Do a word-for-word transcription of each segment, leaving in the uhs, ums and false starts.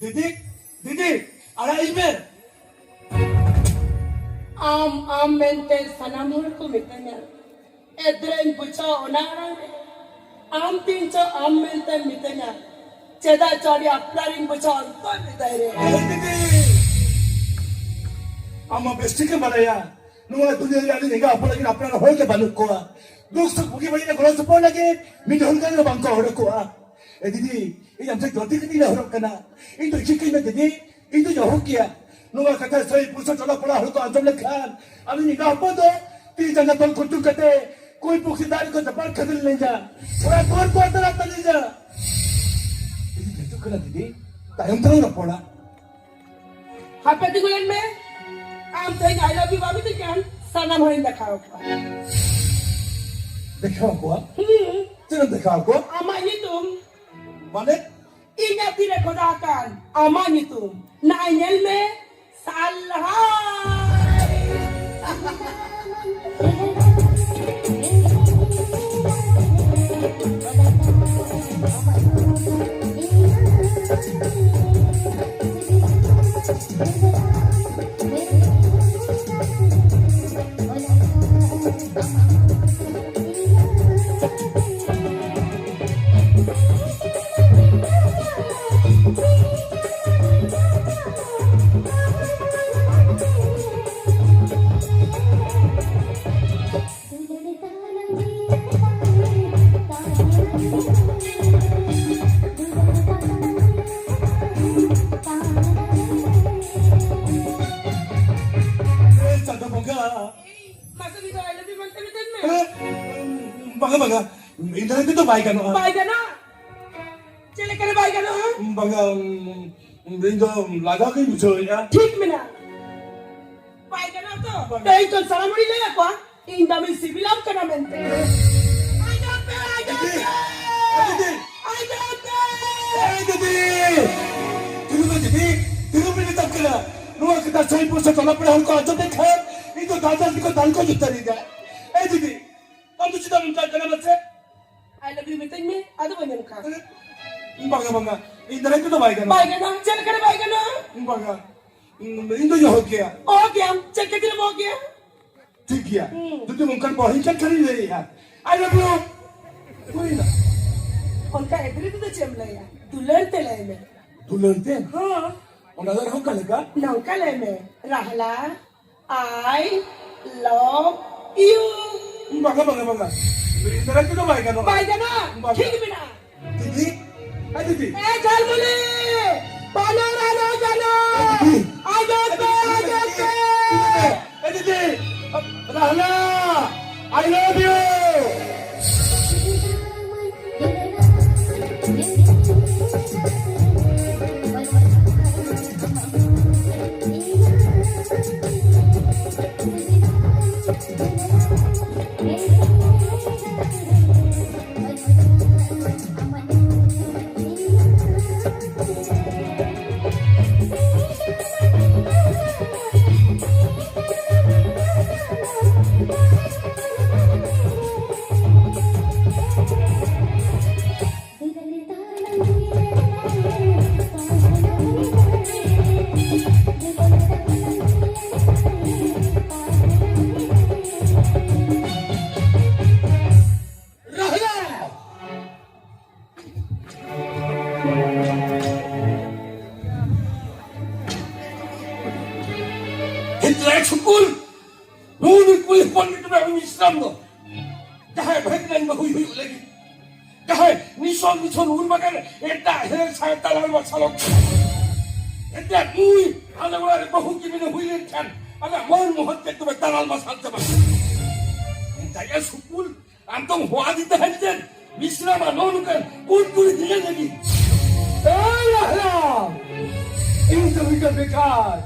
ᱫᱤᱫᱤ, ᱫᱤᱫᱤ, ᱟᱲᱟᱜ ᱤᱧ ᱢᱮ᱾ ᱟᱢ, ᱟᱢ ᱢᱮᱱᱛᱮ ᱥᱟᱱᱟᱢ ᱦᱚᱲ ᱠᱚ ᱢᱤᱛᱟᱹᱧᱟ᱾ ᱮᱫᱽᱨᱮᱧ ᱵᱩᱡᱷᱟᱹᱣ ᱚᱱᱟ ᱟᱲᱟᱝ ᱨᱮ᱾ ᱟᱢ ᱛᱤᱱ ᱪᱚ ᱟᱢ ᱢᱮᱱᱛᱮᱢ ᱢᱤᱛᱟᱹᱧᱟ᱾ ᱪᱮᱫᱟᱜ ᱪᱚ ᱟᱹᱰᱤ ᱟᱯᱱᱟᱨᱤᱧ ᱵᱩᱡᱷᱟᱹᱣ ᱚᱱᱛᱚᱨ ᱦᱨᱤᱫᱚᱭ ᱨᱮ᱾ ᱮ ᱫᱤᱫᱤ, ᱟᱢ ᱢᱟ ᱵᱮᱥ ᱴᱷᱤᱠᱮᱢ ᱵᱟᱲᱟᱭᱟ, ᱱᱚᱣᱟ ᱫᱩᱱᱤᱭᱟᱹ ᱨᱮ ᱟᱹᱰᱤ ᱮᱸᱜᱟ ᱦᱚᱯᱚᱱ ᱞᱟᱹᱜᱤᱫ ᱟᱯᱱᱟᱨ ᱦᱚᱲ ᱜᱮ ᱵᱟᱹᱱᱩᱜ ᱠᱚᱣᱟ᱾ ᱫᱩᱠ ᱥᱩᱠ ᱵᱩᱜᱤ ᱵᱟᱹᱲᱤᱡ ᱨᱮ ᱜᱚᱲᱚ ᱥᱚᱯᱚᱦᱚᱫ ᱞᱟᱹᱜᱤᱫ ᱢᱤᱫ ᱦᱚᱲ ᱜᱟᱱ ᱦᱚᱸ ᱵᱟᱝ ᱠᱚ ᱦᱚᱲ ᱠᱚᱣᱟ᱾ ᱮ ᱫᱤᱫᱤ, ᱤᱧ ᱟᱢ ᱴᱷᱮᱱ ᱡᱚᱞᱫᱤ ᱠᱟᱛᱮ ᱱᱮᱦᱚᱨᱚᱜ ᱠᱟᱱᱟ, ᱤᱧ ᱫᱚ ᱪᱤᱠᱟᱹᱧ ᱢᱮ ᱫᱤᱫᱤ, ᱤᱧ ᱫᱚ ᱡᱟᱦᱳᱠ ᱜᱮᱭᱟ᱾ ᱱᱚᱣᱟ ᱠᱟᱛᱷᱟ ᱥᱟᱹᱭ ᱯᱩᱥᱟᱹ ᱴᱚᱞᱟ ᱯᱟᱲᱟ ᱦᱚᱲ ᱠᱚ ᱟᱸᱡᱚᱢ ᱞᱮᱠᱷᱟᱱ, ᱟᱹᱞᱤᱧ ᱮᱸᱜᱟ ᱦᱚᱯᱚᱱ ᱫᱚ ᱛᱤ ᱡᱟᱸᱜᱟ ᱛᱚᱞ ᱠᱩᱴᱩ ᱠᱟᱛᱮ ᱠᱩᱭ ᱯᱩᱠᱷᱨᱤ ᱫᱟᱜ ᱨᱮᱠᱚ ᱪᱟᱯᱟᱫ ᱠᱷᱟᱹᱫᱟᱹᱲ ᱞᱤᱧᱟ᱾ ᱚᱲᱟᱜ ᱫᱩᱣᱟᱹᱨ ᱠᱚ ᱟᱛᱟᱨ ᱟᱛᱟᱨ ᱞᱤᱧᱟ᱾ ᱤᱧ ᱦᱤᱡᱩᱜ ᱠᱟᱱᱟ ᱫᱤᱫᱤ, ᱛᱟᱭᱚᱢ ᱛᱮᱞᱟᱝ ᱨᱚᱯᱚᱲᱟ᱾ ᱦᱟᱯᱮ ᱛᱤᱸᱜᱩ ᱞᱮᱱ ᱢᱮ᱾ ᱟᱢ ᱛᱮᱦᱮᱧ I love you ᱵᱟᱢ ᱢᱮᱛᱟᱹᱧ ᱠᱷᱟᱱ ᱥᱟᱱᱟᱢ ᱦᱚᱲᱤᱧ ᱫᱮᱠᱷᱟᱣ ᱠᱚᱣᱟ᱾ ᱫᱮᱠᱷᱟᱣ ᱠᱚᱣᱟ? ᱦᱩᱸ᱾ ᱪᱮᱫ ᱮᱢ ᱫᱮᱠᱷᱟᱣ ᱠᱚᱣᱟ? ᱟᱢᱟᱜ ᱧᱩᱛᱩᱢ᱾ ᱢᱟᱱᱮ? ᱤᱧᱟᱹᱜ ᱛᱤᱨᱮ ᱠᱷᱚᱫᱟ ᱟᱠᱟᱱ ᱟᱢᱟᱜ ᱧᱩᱛᱩᱢ᱾ ᱱᱟᱭ ᱧᱮᱞ ᱢᱮ, ᱥᱟᱞᱦᱟᱭ᱾ ᱮ ᱪᱟᱸᱫᱚ ᱵᱚᱸᱜᱟ᱾ ᱢᱟᱥᱮ ᱩᱱᱤ ᱫᱚ I love you ᱢᱮᱱᱛᱮ ᱢᱮᱛᱟᱹᱧ ᱢᱮ᱾ ᱮ, ᱵᱟᱝᱟ, ᱵᱟᱝᱟ, ᱤᱧ ᱫᱟᱨᱟᱭ ᱛᱮᱫᱚ ᱵᱟᱭ ᱜᱟᱱᱚᱜᱼᱟ᱾ ᱵᱟᱭ ᱜᱟᱱᱚᱜᱼᱟ? ᱪᱮᱫ ᱞᱮᱠᱟᱨᱮ ᱵᱟᱭ ᱜᱟᱱᱚᱜᱼᱟ? ᱵᱟᱝᱟ, ᱤᱧ ᱫᱚ ᱞᱟᱸᱜᱟ ᱜᱤᱧ ᱵᱩᱡᱷᱟᱹᱣᱮᱫᱼᱟ᱾ ᱴᱷᱤᱠ ᱢᱮᱱᱟᱜᱼᱟ᱾ ᱵᱟᱭ ᱜᱟᱱᱚᱜᱼᱟ ᱛᱚ? ᱵᱟᱝᱟ᱾ ᱛᱮᱦᱮᱧ ᱠᱷᱚᱱ ᱥᱟᱱᱟᱢ ᱦᱚᱲᱤᱧ ᱞᱟᱹᱭ ᱟᱠᱚᱣᱟ, ᱤᱧ ᱫᱚ ᱟᱢᱤᱧ ᱥᱤᱵᱤᱞᱟᱢ ᱠᱟᱱᱟ ᱢᱮᱱᱛᱮ᱾ ᱟᱸᱡᱚᱢ ᱯᱮ, ᱟᱸᱡᱚᱢ ᱯᱮ᱾ ᱫᱤᱫᱤ! ᱟᱸᱡᱚᱢ ᱯᱮ᱾ ᱮ ᱫᱤᱫᱤ! ᱛᱤᱱᱟᱹᱜ ᱫᱤᱫᱤ? ᱛᱤᱱᱟᱹᱜ ᱵᱤᱱ ᱢᱮᱛᱟᱢ ᱠᱟᱱᱟ? ᱱᱚᱣᱟ ᱠᱟᱛᱷᱟ ᱥᱟᱹᱭ ᱯᱩᱥᱟᱹ ᱴᱚᱞᱟ ᱯᱟᱲᱟ ᱦᱚᱲ ᱠᱚ ᱟᱸᱡᱚᱢ ᱞᱮᱠᱷᱟᱱ ᱤᱧ ᱫᱚ ᱫᱟᱞ ᱫᱟᱞ ᱛᱮᱠᱚ ᱫᱟᱞ ᱠᱚ ᱡᱩᱛᱟᱹᱨᱤᱧᱟ᱾ ᱮ ᱫᱤᱫᱤ, ᱟᱢ ᱫᱚ ᱪᱮᱫᱟᱜ ᱮᱢ ᱪᱟᱞᱟᱜ ᱠᱟᱱᱟ ᱢᱟᱥᱮ? I love you ᱢᱮᱛᱟᱹᱧ ᱢᱮ, ᱟᱫᱚ ᱵᱟᱹᱧ ᱮᱢ ᱠᱷᱟᱱ᱾ ᱵᱟᱝᱟ, ᱵᱟᱝᱟ, ᱤᱧ ᱫᱟᱨᱟᱭ ᱛᱮᱫᱚ ᱵᱟᱭ ᱜᱟᱱᱚᱜᱼᱟ᱾ ᱵᱟᱭ ᱜᱟᱱᱚᱜᱼᱟ? ᱪᱮᱫ ᱞᱮᱠᱟᱨᱮ ᱵᱟᱭ ᱜᱟᱱᱚᱜᱼᱟ? ᱵᱟᱝᱟ, ᱤᱧ ᱫᱚᱧ ᱚᱦᱚ ᱠᱮᱭᱟ᱾ ᱚᱦᱚ ᱠᱮᱭᱟᱢ? ᱪᱮᱫ ᱠᱷᱟᱹᱛᱤᱨᱮᱢ ᱚᱦᱚ ᱠᱮᱭᱟ? ᱴᱷᱤᱠ ᱜᱮᱭᱟ᱾ ᱦᱩᱸ᱾ ᱡᱩᱫᱤ ᱚᱱᱠᱟᱱ ᱵᱟᱹᱦᱩᱧ ᱠᱷᱟᱱ ᱠᱷᱟᱱᱤᱧ ᱞᱟᱹᱭᱮᱫᱼᱟ, "I love you." ᱦᱩᱭᱱᱟ᱾ ᱚᱱᱠᱟ ᱮᱫᱽᱨᱮ ᱛᱮᱫᱚ ᱪᱮᱫ ᱮᱢ ᱞᱟᱹᱭᱟ? ᱫᱩᱞᱟᱹᱲ ᱛᱮ ᱞᱟᱹᱭ ᱢᱮ᱾ ᱫᱩᱞᱟᱹᱲ ᱛᱮ? ᱦᱚᱸ᱾ ᱚᱱᱟ ᱫᱚ ᱟᱨᱦᱚᱸ ᱚᱠᱟ ᱞᱮᱠᱟ? ᱱᱚᱝᱠᱟ ᱞᱟᱹᱭ ᱢᱮ, "ᱨᱟᱦᱞᱟ, I love you." ᱵᱟᱝᱟ, ᱵᱟᱝᱟ, ᱵᱟᱝᱟ᱾ ᱤᱧ ᱫᱟᱨᱟᱭ ᱛᱮᱫᱚ ᱵᱟᱭ ᱜᱟᱱᱚᱜᱼᱟ᱾ ᱵᱟᱭ ᱜᱟᱱᱚᱜᱼᱟ? ᱵᱟᱝᱟ᱾ ᱴᱷᱤᱠ ᱢᱮᱱᱟᱜᱼᱟ᱾ ᱫᱤᱫᱤ, ᱮ ᱫᱤᱫᱤ᱾ ᱮ ᱡᱷᱟᱞᱢᱩᱲᱤ, ᱵᱟᱱᱟᱨ ᱟᱞᱚ ᱜᱟᱱᱚᱜ᱾ ᱮ ᱫᱤᱫᱤ᱾ ᱟᱸᱡᱚᱢ ᱯᱮ, ᱟᱸᱡᱚᱢ ᱯᱮ᱾ ᱮ ᱫᱤᱫᱤ, ᱨᱟᱦᱞᱟ, I love you. ᱨᱟᱦᱞᱟ! ᱦᱤᱛᱞᱟᱭ ᱥᱩᱠᱩᱞ! ᱱᱩᱭ ᱱᱩᱭ ᱠᱩᱲᱤ ᱦᱚᱯᱚᱱ ᱢᱤᱫᱴᱟᱝ ᱩᱱᱤ ᱢᱤᱥᱨᱟᱢ ᱫᱚ ᱡᱟᱦᱟᱸᱭ ᱵᱷᱟᱹᱜᱽᱱᱟᱧ ᱵᱟᱹᱦᱩᱭ ᱦᱩᱭᱩᱜ ᱞᱟᱹᱜᱤᱫ, ᱡᱟᱦᱟᱸᱭ ᱱᱤᱥᱚᱱ ᱱᱤᱥᱚᱱ ᱩᱨ ᱵᱟᱜᱟᱱ ᱮᱴᱟᱜ ᱦᱮᱲᱮ ᱥᱟᱶ ᱛᱟᱞᱟᱞ ᱢᱟᱨᱥᱟᱞᱚᱜ ᱠᱟᱱᱟ᱾ ᱮᱱᱛᱮ ᱱᱩᱭ ᱟᱞᱮ ᱚᱲᱟᱜ ᱨᱮ ᱵᱟᱹᱦᱩ ᱠᱤᱢᱤᱱᱮ ᱦᱩᱭ ᱞᱮᱱᱠᱷᱟᱱ ᱟᱞᱮ ᱢᱟᱹᱱ ᱢᱚᱦᱚᱛ ᱪᱮᱫ ᱛᱚᱵᱮ ᱛᱟᱞᱟᱞ ᱢᱟᱨᱥᱟᱞ ᱪᱟᱵᱟᱜᱼᱟ᱾ ᱮᱱᱛᱮ ᱭᱟ ᱥᱩᱠᱩᱞ, ᱟᱢ ᱫᱚᱢ ᱦᱚᱦᱚ ᱟᱹᱫᱤᱧ ᱛᱟᱦᱮᱸᱫ ᱪᱮᱫ? ᱢᱤᱥᱨᱟ ᱢᱟ ᱱᱚᱜᱼᱚ ᱱᱚᱝᱠᱟᱱ ᱠᱩᱲ ᱠᱩᱲᱤ ᱫᱷᱤᱱᱟᱹᱝ ᱞᱟᱹᱜᱤᱫ᱾ ᱮᱭ ᱨᱟᱦᱞᱟ! ᱤᱧ ᱫᱚ ᱢᱤᱫᱴᱟᱝ ᱵᱮᱠᱟᱨ᱾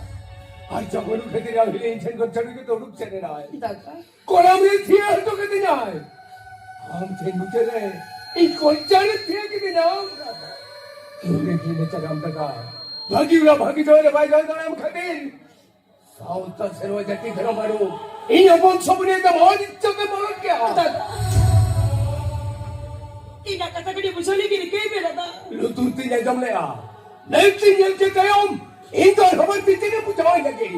ᱟᱨ ᱡᱚᱠᱷᱚᱱ ᱠᱷᱟᱹᱛᱤᱨ ᱟᱢ ᱦᱤᱞᱤ ᱤᱧ ᱴᱷᱮᱱ ᱠᱷᱚᱱ ᱪᱟᱹᱰᱩ ᱠᱟᱛᱮ ᱩᱰᱩᱠ ᱥᱮᱱ ᱮᱱᱟᱭ᱾ ᱫᱟᱫᱟ᱾ ᱠᱚᱲᱟᱢ ᱨᱮ ᱛᱷᱤᱭᱟᱹ ᱦᱚᱴᱚ ᱠᱟᱹᱫᱤᱧᱟᱭ᱾ ᱟᱢ ᱴᱷᱮᱱ ᱢᱩᱪᱟᱹᱫ ᱨᱮ ᱤᱧ ᱠᱚᱧᱪᱟ ᱨᱮ ᱛᱷᱤᱭᱟᱹ ᱠᱤᱫᱤᱧᱟᱢ᱾ ᱤᱧ ᱨᱮ ᱡᱤᱣᱤ ᱪᱟᱨᱟᱢ ᱫᱟᱫᱟ᱾ ᱵᱷᱟᱹᱜᱤ ᱚᱲᱟᱜ ᱵᱷᱟᱹᱜᱤ ᱡᱟᱶᱟᱭ ᱨᱮ ᱵᱟᱭ ᱡᱟᱶᱟᱭ ᱫᱟᱲᱮᱭᱟᱢ ᱠᱷᱟᱹᱛᱤᱨ ᱥᱟᱶᱛᱟ ᱥᱮᱨᱣᱟ ᱡᱟᱹᱛᱤ ᱫᱷᱚᱨᱚᱢ ᱟᱹᱨᱩ ᱤᱧ ᱦᱚᱯᱚᱱ ᱥᱚᱵ ᱱᱤᱭᱮ ᱛᱮ ᱢᱚᱡᱽ ᱤᱡᱽᱡᱚᱛ ᱮ ᱢᱟᱞᱚᱴ ᱠᱮᱜᱼᱟ᱾ ᱫᱟᱫᱟ᱾ ᱤᱧᱟᱹᱜ ᱠᱟᱛᱷᱟ ᱠᱟᱹᱴᱤᱡ ᱵᱩᱡᱷᱟᱹᱣ ᱞᱟᱹᱜᱤᱫ ᱨᱤᱠᱟᱹᱭ ᱢᱮ ᱫᱟᱫᱟ᱾ ᱞᱩᱛᱩᱨ ᱛᱤᱧ ᱟᱸᱡᱚᱢ ᱞᱮᱜᱼᱟ, ᱢᱮᱫ ᱛᱤᱧ ᱧᱮᱞ ᱠᱮᱫ ᱛᱟᱭᱚᱢ, ᱤᱧ ᱫᱚ ᱦᱚᱵᱚᱨ ᱛᱤ ᱪᱮᱫ ᱮ ᱵᱩᱡᱷᱟᱹᱣ ᱞᱟᱹᱜᱤᱫ?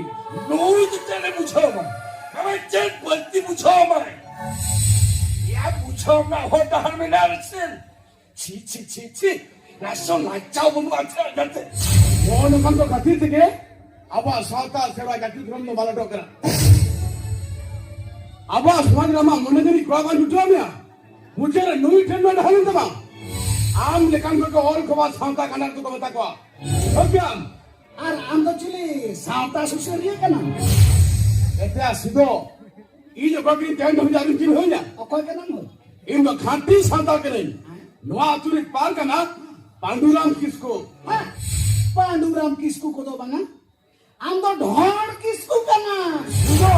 ᱱᱩᱭ ᱫᱚ ᱪᱮᱫ ᱮ ᱵᱩᱡᱷᱟᱹᱣ ᱢᱟ? ᱟᱢᱮ ᱪᱮᱫ ᱵᱟᱹᱲᱛᱤ ᱵᱩᱡᱷᱟᱹᱣ ᱢᱟᱭ? ᱭᱟ ᱵᱩᱡᱷᱟᱹᱣ ᱨᱮᱱᱟᱜ ᱦᱚᱨ ᱰᱟᱦᱟᱨ ᱢᱮᱱᱟᱜᱼᱟ ᱥᱮ? ᱪᱷᱤ, ᱪᱷᱤ, ᱪᱷᱤ, ᱪᱷᱤ᱾ ᱱᱟᱥᱮ ᱞᱟᱡᱟᱣ ᱵᱟᱹᱱᱩᱜᱼᱟ ᱟᱢ ᱴᱷᱮᱱ ᱧᱮᱞᱛᱮ? ᱱᱚᱜᱼᱚ ᱱᱚᱝᱠᱟᱱ ᱠᱚ ᱠᱷᱟᱹᱛᱤᱨ ᱛᱮᱜᱮ ᱟᱵᱚᱣᱟᱜ ᱥᱟᱶᱛᱟ ᱥᱮᱨᱣᱟ ᱡᱟᱹᱛᱤ ᱫᱷᱚᱨᱚᱢ ᱫᱚ ᱢᱟᱞᱚᱴᱚᱜ ᱠᱟᱱᱟ᱾ ᱟᱵᱚᱣᱟᱜ ᱥᱚᱢᱟᱡᱽ ᱨᱮ ᱟᱢᱟᱜ ᱢᱚᱱᱮ ᱡᱟᱹᱱᱤᱡ ᱠᱚᱲᱟ ᱵᱟᱝ ᱡᱩᱴᱟᱹᱣ ᱢᱮᱭᱟ᱾ ᱢᱩᱪᱟᱹᱫ ᱨᱮ ᱱᱩᱭ ᱴᱷᱮᱱ ᱱᱚᱰᱮ ᱦᱩᱭᱩᱜ ᱛᱟᱢᱟ᱾ ᱟᱢ ᱞᱮᱠᱟᱱ ᱠᱚ ᱚᱞ ᱠᱚ ᱵᱟ ᱥᱟᱶᱛᱟ ᱠᱟᱱᱟ ᱠᱚ ᱢᱮᱛᱟ ᱠᱚᱣᱟ᱾ ᱴᱷᱤᱠ ᱜᱮᱭᱟᱢ? ᱟᱨ ᱟᱢ ᱫᱚ ᱪᱤᱞᱤ ᱥᱟᱶᱛᱟ ᱥᱩᱥᱟᱹᱨᱤᱭᱟᱹ ᱠᱟᱱᱟᱢ? ᱮᱛᱮᱭᱟ ᱥᱤᱫᱚ, ᱤᱧ ᱚᱠᱚᱭ ᱠᱟᱹᱱᱟᱹᱧ ᱛᱮᱦᱮᱧ ᱫᱷᱟᱹᱵᱤᱡ ᱟᱹᱣᱨᱤᱢ ᱪᱤᱱᱦᱟᱹᱣᱤᱧᱟ᱾ ᱚᱠᱚᱭ ᱠᱟᱱᱟᱢ ᱦᱳ? ᱤᱧ ᱫᱚ ᱠᱷᱟᱹᱴᱤ ᱥᱟᱱᱛᱟᱲ ᱠᱟᱹᱱᱟᱹᱧ᱾ ᱱᱚᱣᱟ ᱟᱹᱛᱩ ᱨᱤᱡ ᱯᱟᱨ ᱠᱟᱱᱟ ᱯᱟᱱᱰᱩᱨᱟᱢ ᱠᱤᱥᱠᱩ᱾ ᱦᱮᱸ? ᱯᱟᱱᱰᱩᱨᱟᱢ ᱠᱤᱥᱠᱩ ᱠᱚᱫᱚ ᱵᱟᱝᱟ, ᱟᱢ ᱫᱚ ᱰᱷᱚᱸᱰ ᱠᱤᱥᱠᱩ ᱠᱟᱱᱟ᱾ ᱥᱤᱫᱚ,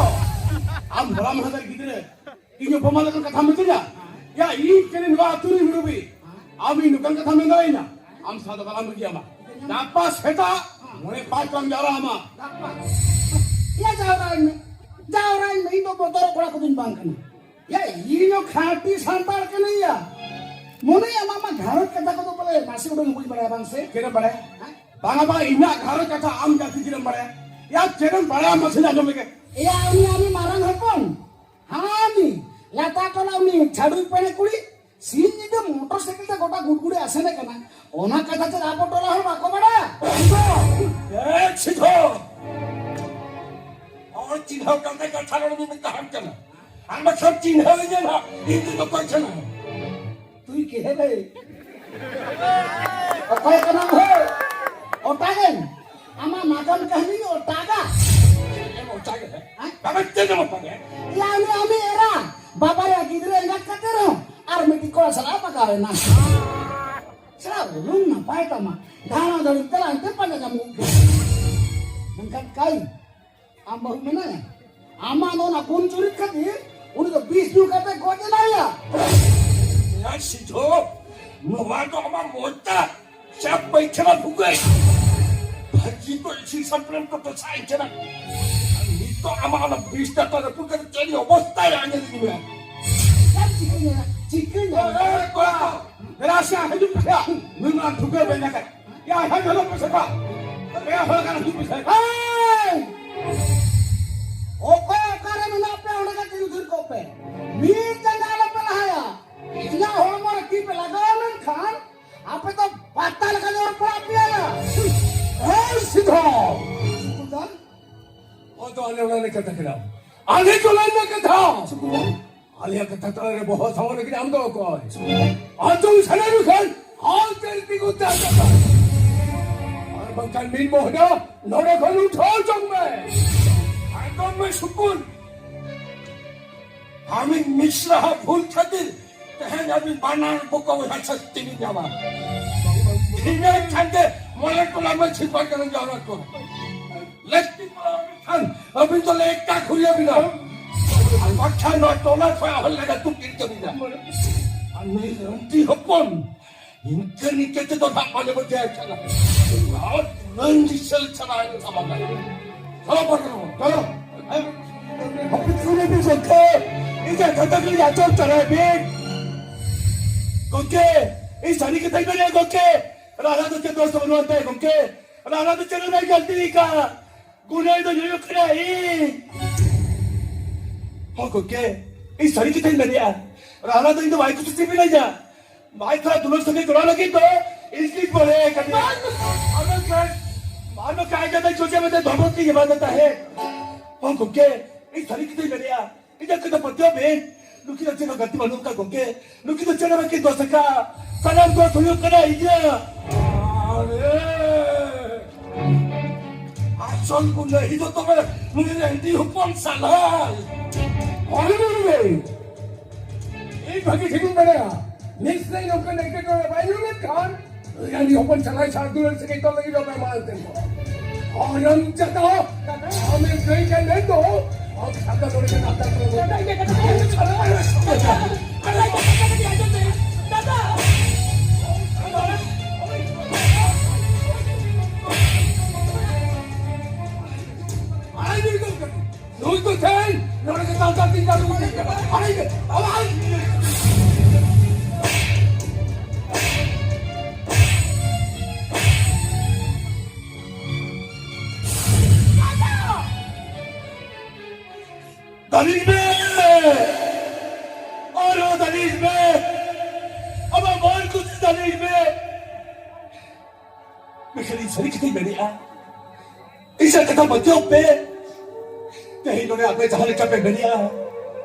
ᱟᱢ ᱦᱚᱞᱟ ᱢᱟᱦᱫᱮᱨ ᱜᱤᱫᱽᱨᱟᱹ ᱤᱧ ᱚᱯᱚᱢᱟᱱ ᱞᱮᱠᱟᱱ ᱠᱟᱛᱷᱟᱢ ᱢᱮᱛᱟᱹᱧᱟ? ᱭᱟ, ᱤᱧ ᱠᱟᱹᱱᱟᱹᱧ ᱱᱚᱣᱟ ᱟᱹᱛᱩ ᱨᱤᱱ ᱢᱩᱨᱩᱵᱤ᱾ ᱟᱢ ᱤᱧ ᱱᱚᱝᱠᱟᱱ ᱠᱟᱛᱷᱟᱢ ᱢᱮᱱ ᱫᱟᱲᱮᱭᱟᱹᱧᱟ? ᱟᱢ ᱥᱟᱶ ᱫᱚ ᱵᱟᱞᱟᱝ ᱵᱟᱹᱜᱤᱭᱟᱢᱟ᱾ ᱜᱟᱯᱟ ᱥᱮᱛᱟᱜ ᱢᱚᱬᱮ ᱯᱟᱸᱪ ᱨᱮᱢ ᱡᱟᱣᱨᱟᱜ ᱢᱟ᱾ ᱜᱟᱯᱟ᱾ ᱭᱟ, ᱡᱟᱣᱨᱟᱭ ᱢᱮ, ᱡᱟᱣᱨᱟᱭ ᱢᱮ, ᱤᱧ ᱫᱚ ᱵᱚᱛᱚᱨ ᱠᱚᱲᱟ ᱠᱚᱫᱚᱧ ᱵᱟᱝ ᱠᱟᱱᱟ᱾ ᱭᱟ, ᱤᱧ ᱦᱚᱸ ᱠᱷᱟᱹᱴᱤ ᱥᱟᱱᱛᱟᱲ ᱠᱟᱹᱱᱟᱹᱧ ᱭᱟ᱾ ᱢᱚᱱᱮ ᱟᱢᱟᱜ ᱢᱟ ᱜᱷᱟᱨᱚᱸᱡᱽ ᱠᱟᱛᱷᱟ ᱠᱚᱫᱚ ᱵᱚᱞᱮ ᱱᱟᱥᱮ ᱩᱰᱟᱹᱝ ᱵᱟᱹᱧ ᱵᱟᱲᱟᱭᱟ ᱵᱟᱝ ᱥᱮ? ᱪᱮᱫ ᱮᱢ ᱵᱟᱲᱟᱭᱟ? ᱦᱮᱸ? ᱵᱟᱝᱟ, ᱵᱟᱝᱟ, ᱤᱧᱟᱹᱜ ᱜᱷᱟᱨᱚᱸᱡᱽ ᱠᱟᱛᱷᱟ ᱟᱢ ᱡᱟᱹᱥᱛᱤ ᱪᱮᱫ ᱮᱢ ᱵᱟᱲᱟᱭᱟ? ᱭᱟ, ᱪᱮᱫ ᱮᱢ ᱵᱟᱲᱟᱭᱟ ᱢᱟᱥᱮ ᱟᱸᱡᱚᱢ ᱞᱮᱜᱮ᱾ ᱮᱭᱟ, ᱩᱱᱤ ᱟᱢᱤᱡ ᱢᱟᱨᱟᱝ ᱦᱚᱯᱚᱱ, ᱦᱟᱱᱤ ᱞᱟᱛᱟ ᱴᱚᱞᱟ ᱩᱱᱤ ᱪᱷᱟᱰᱩᱭ ᱯᱮᱲᱮ ᱠᱩᱲᱤ, ᱥᱤᱧ ᱧᱤᱫᱟᱹ ᱢᱚᱴᱚᱨ ᱥᱟᱭᱠᱮᱞ ᱛᱮ ᱜᱚᱴᱟ ᱜᱩᱰᱜᱩᱰᱮ ᱟᱥᱮᱱᱮ ᱠᱟᱱᱟ᱾ ᱚᱱᱟ ᱠᱟᱛᱷᱟ ᱪᱮᱫ ᱟᱵᱚ ᱴᱚᱞᱟ ᱦᱚᱲ ᱵᱟᱠᱚ ᱵᱟᱲᱟᱭᱟ? ᱮ, ᱪᱷᱤ ᱫᱷᱚ! ᱦᱚᱲ ᱪᱤᱱᱦᱟᱹᱣ ᱠᱟᱛᱮ ᱠᱟᱛᱷᱟ ᱨᱚᱲ ᱢᱮ ᱢᱮᱛᱟᱦᱟᱢ ᱠᱟᱱᱟ᱾ ᱟᱨ ᱵᱟᱠᱷᱟᱱ ᱪᱤᱱᱦᱟᱹᱣᱤᱧᱟ ᱱᱟᱦᱟᱜ, ᱤᱧ ᱫᱚ ᱚᱠᱚᱭ ᱠᱟᱱᱟ? ᱛᱩᱭ ᱠᱮ ᱦᱮ ᱵᱷᱟᱹᱭ? ᱚᱠᱚᱭ ᱠᱟᱱᱟᱢ ᱦᱳ? ᱚᱴᱟᱜᱟᱹᱧ᱾ ᱟᱢᱟᱜ ᱱᱟᱜᱟᱢ ᱠᱟᱹᱦᱱᱤ ᱚᱴᱟᱜᱟ᱾ ᱪᱮᱫ ᱮᱢ ᱚᱴᱟᱜᱟ? ᱦᱮᱸ? ᱵᱟᱵᱟ, ᱪᱮᱫ ᱮᱢ ᱚᱴᱟᱜᱟ? ᱭᱟ, ᱩᱱᱤ ᱟᱢᱤᱡ ᱮᱨᱟ, ᱵᱟᱵᱟ ᱨᱮ ᱜᱤᱫᱽᱨᱟᱹ ᱮᱸᱜᱟᱛ ᱠᱟᱛᱮ ᱨᱮᱦᱚᱸ ᱟᱨ ᱢᱤᱫᱴᱤᱡ ᱠᱚᱲᱟ ᱥᱟᱞᱟᱜ ᱵᱟᱜᱟᱣ ᱮᱱᱟ᱾ ᱥᱟᱞᱟ ᱵᱩᱞᱩᱝ ᱱᱟᱯᱟᱭ ᱛᱟᱢᱟ, ᱫᱷᱟᱲᱟ ᱫᱷᱟᱹᱲᱤ ᱛᱮ ᱞᱟᱝ ᱛᱮ ᱯᱟᱸᱡᱟ ᱧᱟᱢᱚᱜ ᱜᱮ᱾ ᱢᱮᱱᱠᱷᱟᱱ ᱠᱟᱹᱭ, ᱟᱢ ᱵᱟᱹᱦᱩ ᱢᱮᱱᱟᱭᱟ? ᱟᱢᱟᱜ ᱱᱚᱣᱟ ᱜᱩᱱ ᱪᱩᱨᱤᱛ ᱠᱷᱟᱹᱛᱤᱨ ᱩᱱᱤ ᱫᱚ ᱵᱤᱥ ᱧᱩ ᱠᱟᱛᱮ ᱜᱚᱡ ᱮᱱᱟᱭᱟ᱾ ᱭᱟ ᱥᱤᱫᱷᱩ, ᱱᱚᱣᱟ ᱫᱚ ᱟᱢᱟᱜ ᱢᱚᱪᱟ ᱥᱮ ᱯᱟᱭᱠᱷᱟᱱᱟ ᱵᱷᱩᱜᱟᱹᱜ? ᱵᱷᱟᱹᱜᱤ ᱠᱚ ᱤᱥᱤᱱ ᱥᱟᱯᱲᱟᱣ ᱠᱚ ᱫᱚᱥᱟᱭ ᱠᱟᱱᱟ᱾ ᱟᱨ ᱱᱤᱛᱚᱜ ᱟᱢᱟᱜ ᱚᱱᱟ ᱵᱤᱥ ᱰᱟᱴᱟ ᱨᱟᱹᱯᱩᱫ ᱠᱟᱛᱮ ᱪᱮᱫ ᱚᱵᱚᱥᱛᱟᱭ ᱟᱸᱡᱮᱫ ᱤᱧ ᱢᱮ᱾ ᱪᱮᱫ ᱮᱢ ᱪᱤᱠᱟᱹᱭᱟ? ᱪᱤᱠᱟᱹᱧ ᱮ, ᱮ, ᱠᱚᱲᱟ ᱠᱚ, ᱫᱮᱞᱟ ᱥᱮ ᱦᱤᱡᱩᱜ ᱯᱮ ᱥᱮ᱾ ᱱᱩᱭ ᱢᱟ ᱴᱷᱩᱠᱟᱹ ᱵᱮᱱ ᱞᱟᱜᱟᱭ᱾ ᱭᱟ, ᱦᱮᱡ ᱦᱚᱞᱚᱜ ᱯᱮ ᱥᱮ ᱠᱚᱲᱟ᱾ ᱯᱮ ᱦᱚᱲ ᱜᱟᱱ ᱦᱤᱡᱩᱜ ᱯᱮ ᱥᱮ᱾ ᱮᱭ! ᱚᱠᱚᱭ ᱚᱠᱟᱨᱮ ᱢᱮᱱᱟᱜ ᱯᱮ, ᱚᱸᱰᱮ ᱜᱮ ᱛᱤᱸᱜᱩ ᱛᱷᱤᱨ ᱠᱚᱜ ᱯᱮ᱾ ᱢᱤᱫ ᱡᱟᱸᱜᱟ ᱟᱞᱚ ᱯᱮ ᱞᱟᱦᱟᱭᱟ᱾ ᱤᱧᱟᱹᱜ ᱦᱚᱲᱢᱚ ᱨᱮ ᱛᱤ ᱯᱮ ᱞᱟᱜᱟᱣ ᱞᱮᱱᱠᱷᱟᱱ ᱟᱯᱮ ᱫᱚ ᱵᱟᱛᱟ ᱞᱮᱠᱟ ᱡᱚᱨ ᱯᱟᱲᱟᱜ ᱯᱮᱭᱟ᱾ ᱦᱮᱸ, ᱥᱤᱫᱷᱚ᱾ ᱥᱩᱠᱩᱞᱫᱟ᱾ ᱚ, ᱛᱚ ᱟᱞᱮ ᱚᱲᱟᱜ ᱨᱮ ᱠᱟᱛᱷᱟ ᱠᱟᱱᱟ᱾ ᱟᱞᱮ ᱴᱚᱞᱟ ᱨᱮᱱᱟᱜ ᱠᱟᱛᱷᱟ᱾ ᱥᱩᱠᱩᱞᱫᱟ᱾ ᱟᱞᱮᱭᱟᱜ ᱠᱟᱛᱷᱟ ᱛᱟᱞᱟ ᱨᱮ ᱵᱚᱦᱚᱜ ᱥᱟᱶ ᱞᱟᱹᱜᱤᱫ ᱟᱢ ᱫᱚ ᱚᱠᱚᱭ? ᱥᱩᱠᱩᱞᱫᱟ᱾ ᱟᱸᱡᱚᱢ ᱥᱟᱱᱟ ᱞᱮᱠᱷᱟᱱ ᱦᱟᱞ ᱛᱮ ᱛᱤᱸᱜᱩ ᱛᱮ ᱟᱸᱡᱚᱢ ᱢᱮ᱾ ᱟᱨ ᱵᱟᱝᱠᱷᱟᱱ ᱢᱤᱫ ᱢᱚᱦᱰᱟ ᱱᱚᱰᱮ ᱠᱷᱚᱱ ᱩᱴᱷᱟᱹᱣ ᱪᱚᱝ ᱢᱮ᱾ ᱟᱸᱡᱚᱢ ᱢᱮ ᱥᱩᱠᱩᱞ᱾ ᱟᱢᱤᱡ ᱢᱤᱥᱨᱟ ᱦᱟᱜ ᱵᱷᱩᱞ ᱠᱷᱟᱹᱛᱤᱨ ᱛᱮᱦᱮᱧ ᱟᱹᱵᱤᱱ ᱵᱟᱱᱟᱨ ᱵᱚᱠᱚ ᱵᱚᱭᱦᱟ ᱥᱟᱹᱥᱛᱤ ᱵᱤᱱ ᱧᱟᱢᱟ᱾ ᱤᱱᱟᱹ ᱠᱷᱟᱱ ᱜᱮ ᱢᱚᱬᱮ ᱴᱚᱞᱟ ᱢᱟᱹᱡᱷᱤ ᱯᱟᱨᱜᱟᱱᱟ ᱡᱟᱣᱨᱟ ᱠᱚ᱾ ᱞᱟᱹᱠᱛᱤ ᱯᱟᱲᱟᱣ ᱞᱮᱱᱠᱷᱟᱱ ᱟᱹᱵᱤᱱ ᱫᱚᱞᱮ ᱮᱠᱟ ᱠᱷᱩᱞᱟᱹ ᱵᱤᱱᱟ᱾ ᱟᱨ ᱵᱟᱠᱷᱟᱱ ᱱᱚᱣᱟ ᱴᱚᱞᱟ ᱠᱷᱚᱱ ᱦᱚᱲ ᱞᱟᱜᱟ ᱛᱩᱠᱤᱨ ᱠᱟᱹᱢᱤᱱᱟ᱾ ᱟᱨ ᱱᱩᱭ ᱨᱟᱱᱛᱤ ᱦᱚᱯᱚᱱ ᱤᱱᱠᱟᱹ ᱱᱤᱝᱠᱟᱹ ᱛᱮᱫᱚ ᱱᱟᱜ ᱵᱟᱞᱮ ᱵᱟᱹᱜᱤᱭᱟᱭ ᱠᱟᱱᱟ᱾ ᱱᱚᱣᱟ ᱨᱟᱱ ᱫᱤᱥᱟᱹᱞ ᱪᱟᱞᱟᱣ ᱮᱱ ᱛᱟᱵᱚᱱᱟ᱾ ᱪᱚᱞᱚ ᱵᱚᱱ, ᱪᱚᱞᱚ᱾ ᱦᱟᱹᱯᱤᱫ ᱠᱚᱨᱮ ᱵᱤᱱ ᱜᱚᱢᱠᱮ, ᱤᱧᱟᱹᱜ ᱠᱟᱛᱷᱟ ᱠᱚ ᱟᱸᱡᱚᱢ ᱛᱟᱨᱟᱭ ᱵᱤᱱ᱾ ᱜᱚᱢᱠᱮ, ᱤᱧ ᱥᱟᱹᱨᱤ ᱠᱟᱛᱷᱟᱧ ᱢᱮᱱᱮᱫᱼᱟ ᱜᱚᱢᱠᱮ, ᱨᱟᱱᱟ ᱫᱚ ᱪᱮᱫ ᱫᱚᱥ ᱫᱚ ᱵᱟᱹᱱᱩᱜ ᱟᱱ ᱛᱟᱭᱟ ᱜᱚᱢᱠᱮ, ᱨᱟᱱᱟ ᱫᱚ ᱪᱮᱫ ᱦᱚᱸ ᱵᱟᱭ ᱜᱟᱹᱞᱛᱤ ᱟᱠᱟᱫᱼᱟ᱾ ᱜᱩᱱᱟᱹᱭ ᱫᱚ ᱦᱩᱭᱩᱜ ᱠᱟᱱᱟ ᱤᱧ᱾ ᱦᱚᱸ ᱜᱚᱢᱠᱮ, ᱤᱧ ᱥᱟᱹᱨᱤ ᱠᱟᱛᱷᱟᱧ ᱢᱮᱱᱮᱫᱼᱟ, ᱨᱟᱱᱟ ᱫᱚ ᱤᱧ ᱫᱚ ᱵᱟᱭ ᱠᱩᱥᱤ ᱢᱤᱱᱟᱹᱧᱟ᱾ ᱵᱟᱭ ᱛᱷᱚᱲᱟ ᱫᱩᱞᱟᱹᱲ ᱥᱟᱹᱜᱟᱹᱭ ᱡᱚᱲᱟᱣ ᱞᱟᱹᱜᱤᱫ ᱫᱚ ᱤᱧ ᱜᱤᱧ ᱵᱚᱲᱦᱮ ᱟᱠᱟᱫᱮᱭᱟ᱾ ᱟᱨ ᱵᱟᱝᱠᱷᱟᱱ, ᱟᱨ ᱵᱟᱝᱠᱷᱟᱱ ᱟᱡ ᱫᱟᱫᱟ ᱪᱚᱪᱟ ᱢᱮᱱᱛᱮ ᱫᱷᱚᱨᱢᱚ ᱛᱤᱧ ᱮᱢᱟᱫᱮ ᱛᱟᱦᱮᱸᱫ᱾ ᱦᱚᱸ ᱜᱚᱢᱠᱮ, ᱤᱧ ᱥᱟᱹᱨᱤ ᱠᱟᱛᱷᱟᱧ ᱢᱮᱱᱮᱫᱼᱟ, ᱤᱧᱟᱹᱜ ᱠᱟᱛᱷᱟ ᱯᱟᱹᱛᱭᱟᱹᱣ ᱵᱤᱱ᱾ ᱱᱩᱠᱤᱱ ᱫᱚ ᱪᱮᱫ ᱦᱚᱸ ᱜᱟᱛᱮ ᱵᱟᱹᱱᱩᱜ ᱟᱠᱟᱫ ᱜᱚᱢᱠᱮ᱾ ᱱᱩᱠᱤᱱ ᱫᱚ ᱪᱮᱫ ᱦᱚᱸ ᱵᱟᱹᱠᱤᱱ ᱫᱳᱥ ᱟᱠᱟᱫ᱾ ᱥᱟᱱᱟᱢ ᱫᱳᱥ ᱦᱩᱭᱩᱜ ᱠᱟᱱᱟ ᱤᱧᱟᱹᱜ᱾ ᱟᱨᱮ! ᱟᱥᱚᱞ ᱜᱩᱱᱟᱹᱦᱤ ᱫᱚ ᱛᱚᱵᱮ ᱱᱩᱭ ᱨᱮᱱ ᱦᱚᱯᱚᱱ ᱥᱟᱞᱟᱭ᱾ ᱚᱱᱮ ᱱᱩᱭ᱾ ᱤᱧ ᱵᱷᱟᱹᱜᱤ ᱴᱷᱤᱠᱤᱧ ᱵᱟᱲᱟᱭᱟ, ᱱᱤᱥᱪᱚᱭ ᱱᱚᱝᱠᱟᱱ ᱮᱴᱠᱮᱴᱚᱬᱮ ᱵᱟᱭ ᱧᱟᱢ ᱞᱮᱱᱠᱷᱟᱱ ᱨᱟᱱᱤ ᱦᱚᱯᱚᱱ ᱪᱟᱞᱟᱣ ᱥᱟᱨ ᱫᱩᱞᱟᱹᱲ ᱥᱟᱹᱜᱟᱹᱭ ᱛᱚᱞ ᱞᱟᱹᱜᱤᱫ ᱫᱚ ᱵᱟᱭ ᱢᱟᱲᱟᱝ ᱛᱮ᱾ ᱦᱚᱨᱚᱱ ᱪᱟᱠᱟ, ᱟᱢᱮᱢ ᱠᱟᱹᱭ ᱠᱟᱱ ᱢᱮᱱ ᱫᱚ, ᱟᱢ ᱥᱟᱨ ᱫᱩᱞᱟᱹᱲ ᱥᱟᱹᱜᱟᱹᱭ ᱛᱚᱞ ᱞᱟᱹᱜᱤᱫ ᱫᱚ ᱵᱟᱭ ᱢᱟᱲᱟᱝ ᱛᱮ᱾ ᱟᱲᱟᱭ ᱫᱤᱱ ᱠᱟᱱᱟ᱾ ᱱᱩᱭ ᱫᱚ ᱛᱮᱦᱮᱧ ᱱᱚᱰᱮ ᱜᱮ ᱛᱟᱞᱠᱟ ᱛᱤᱧ ᱪᱟᱹᱞᱩ ᱤᱫᱤ ᱠᱟᱱᱟ᱾ ᱟᱲᱟᱭ ᱫᱤᱱ, ᱟᱲᱟᱭ ᱫᱤᱱ᱾ ᱫᱟᱞᱤᱞ ᱢᱮ, ᱟᱨᱦᱚᱸ ᱫᱟᱞᱤᱞ ᱢᱮ, ᱟᱢᱟᱜ ᱢᱚᱱ ᱠᱩᱥᱤ ᱫᱟᱞᱤᱞ ᱢᱮ᱾ ᱢᱮᱱᱠᱷᱟᱱ ᱤᱧ ᱥᱟᱹᱨᱤ ᱠᱟᱛᱷᱟᱧ ᱢᱮᱱᱮᱫᱼᱟ, ᱤᱧᱟᱹᱜ ᱠᱟᱛᱷᱟ ᱢᱟᱹᱪᱚᱜ ᱯᱮ᱾ ᱛᱮᱦᱮᱧ ᱱᱚᱰᱮ ᱟᱯᱮ ᱡᱟᱦᱟᱸ ᱞᱮᱠᱟ ᱯᱮ ᱢᱮᱱᱮᱫᱼᱟ,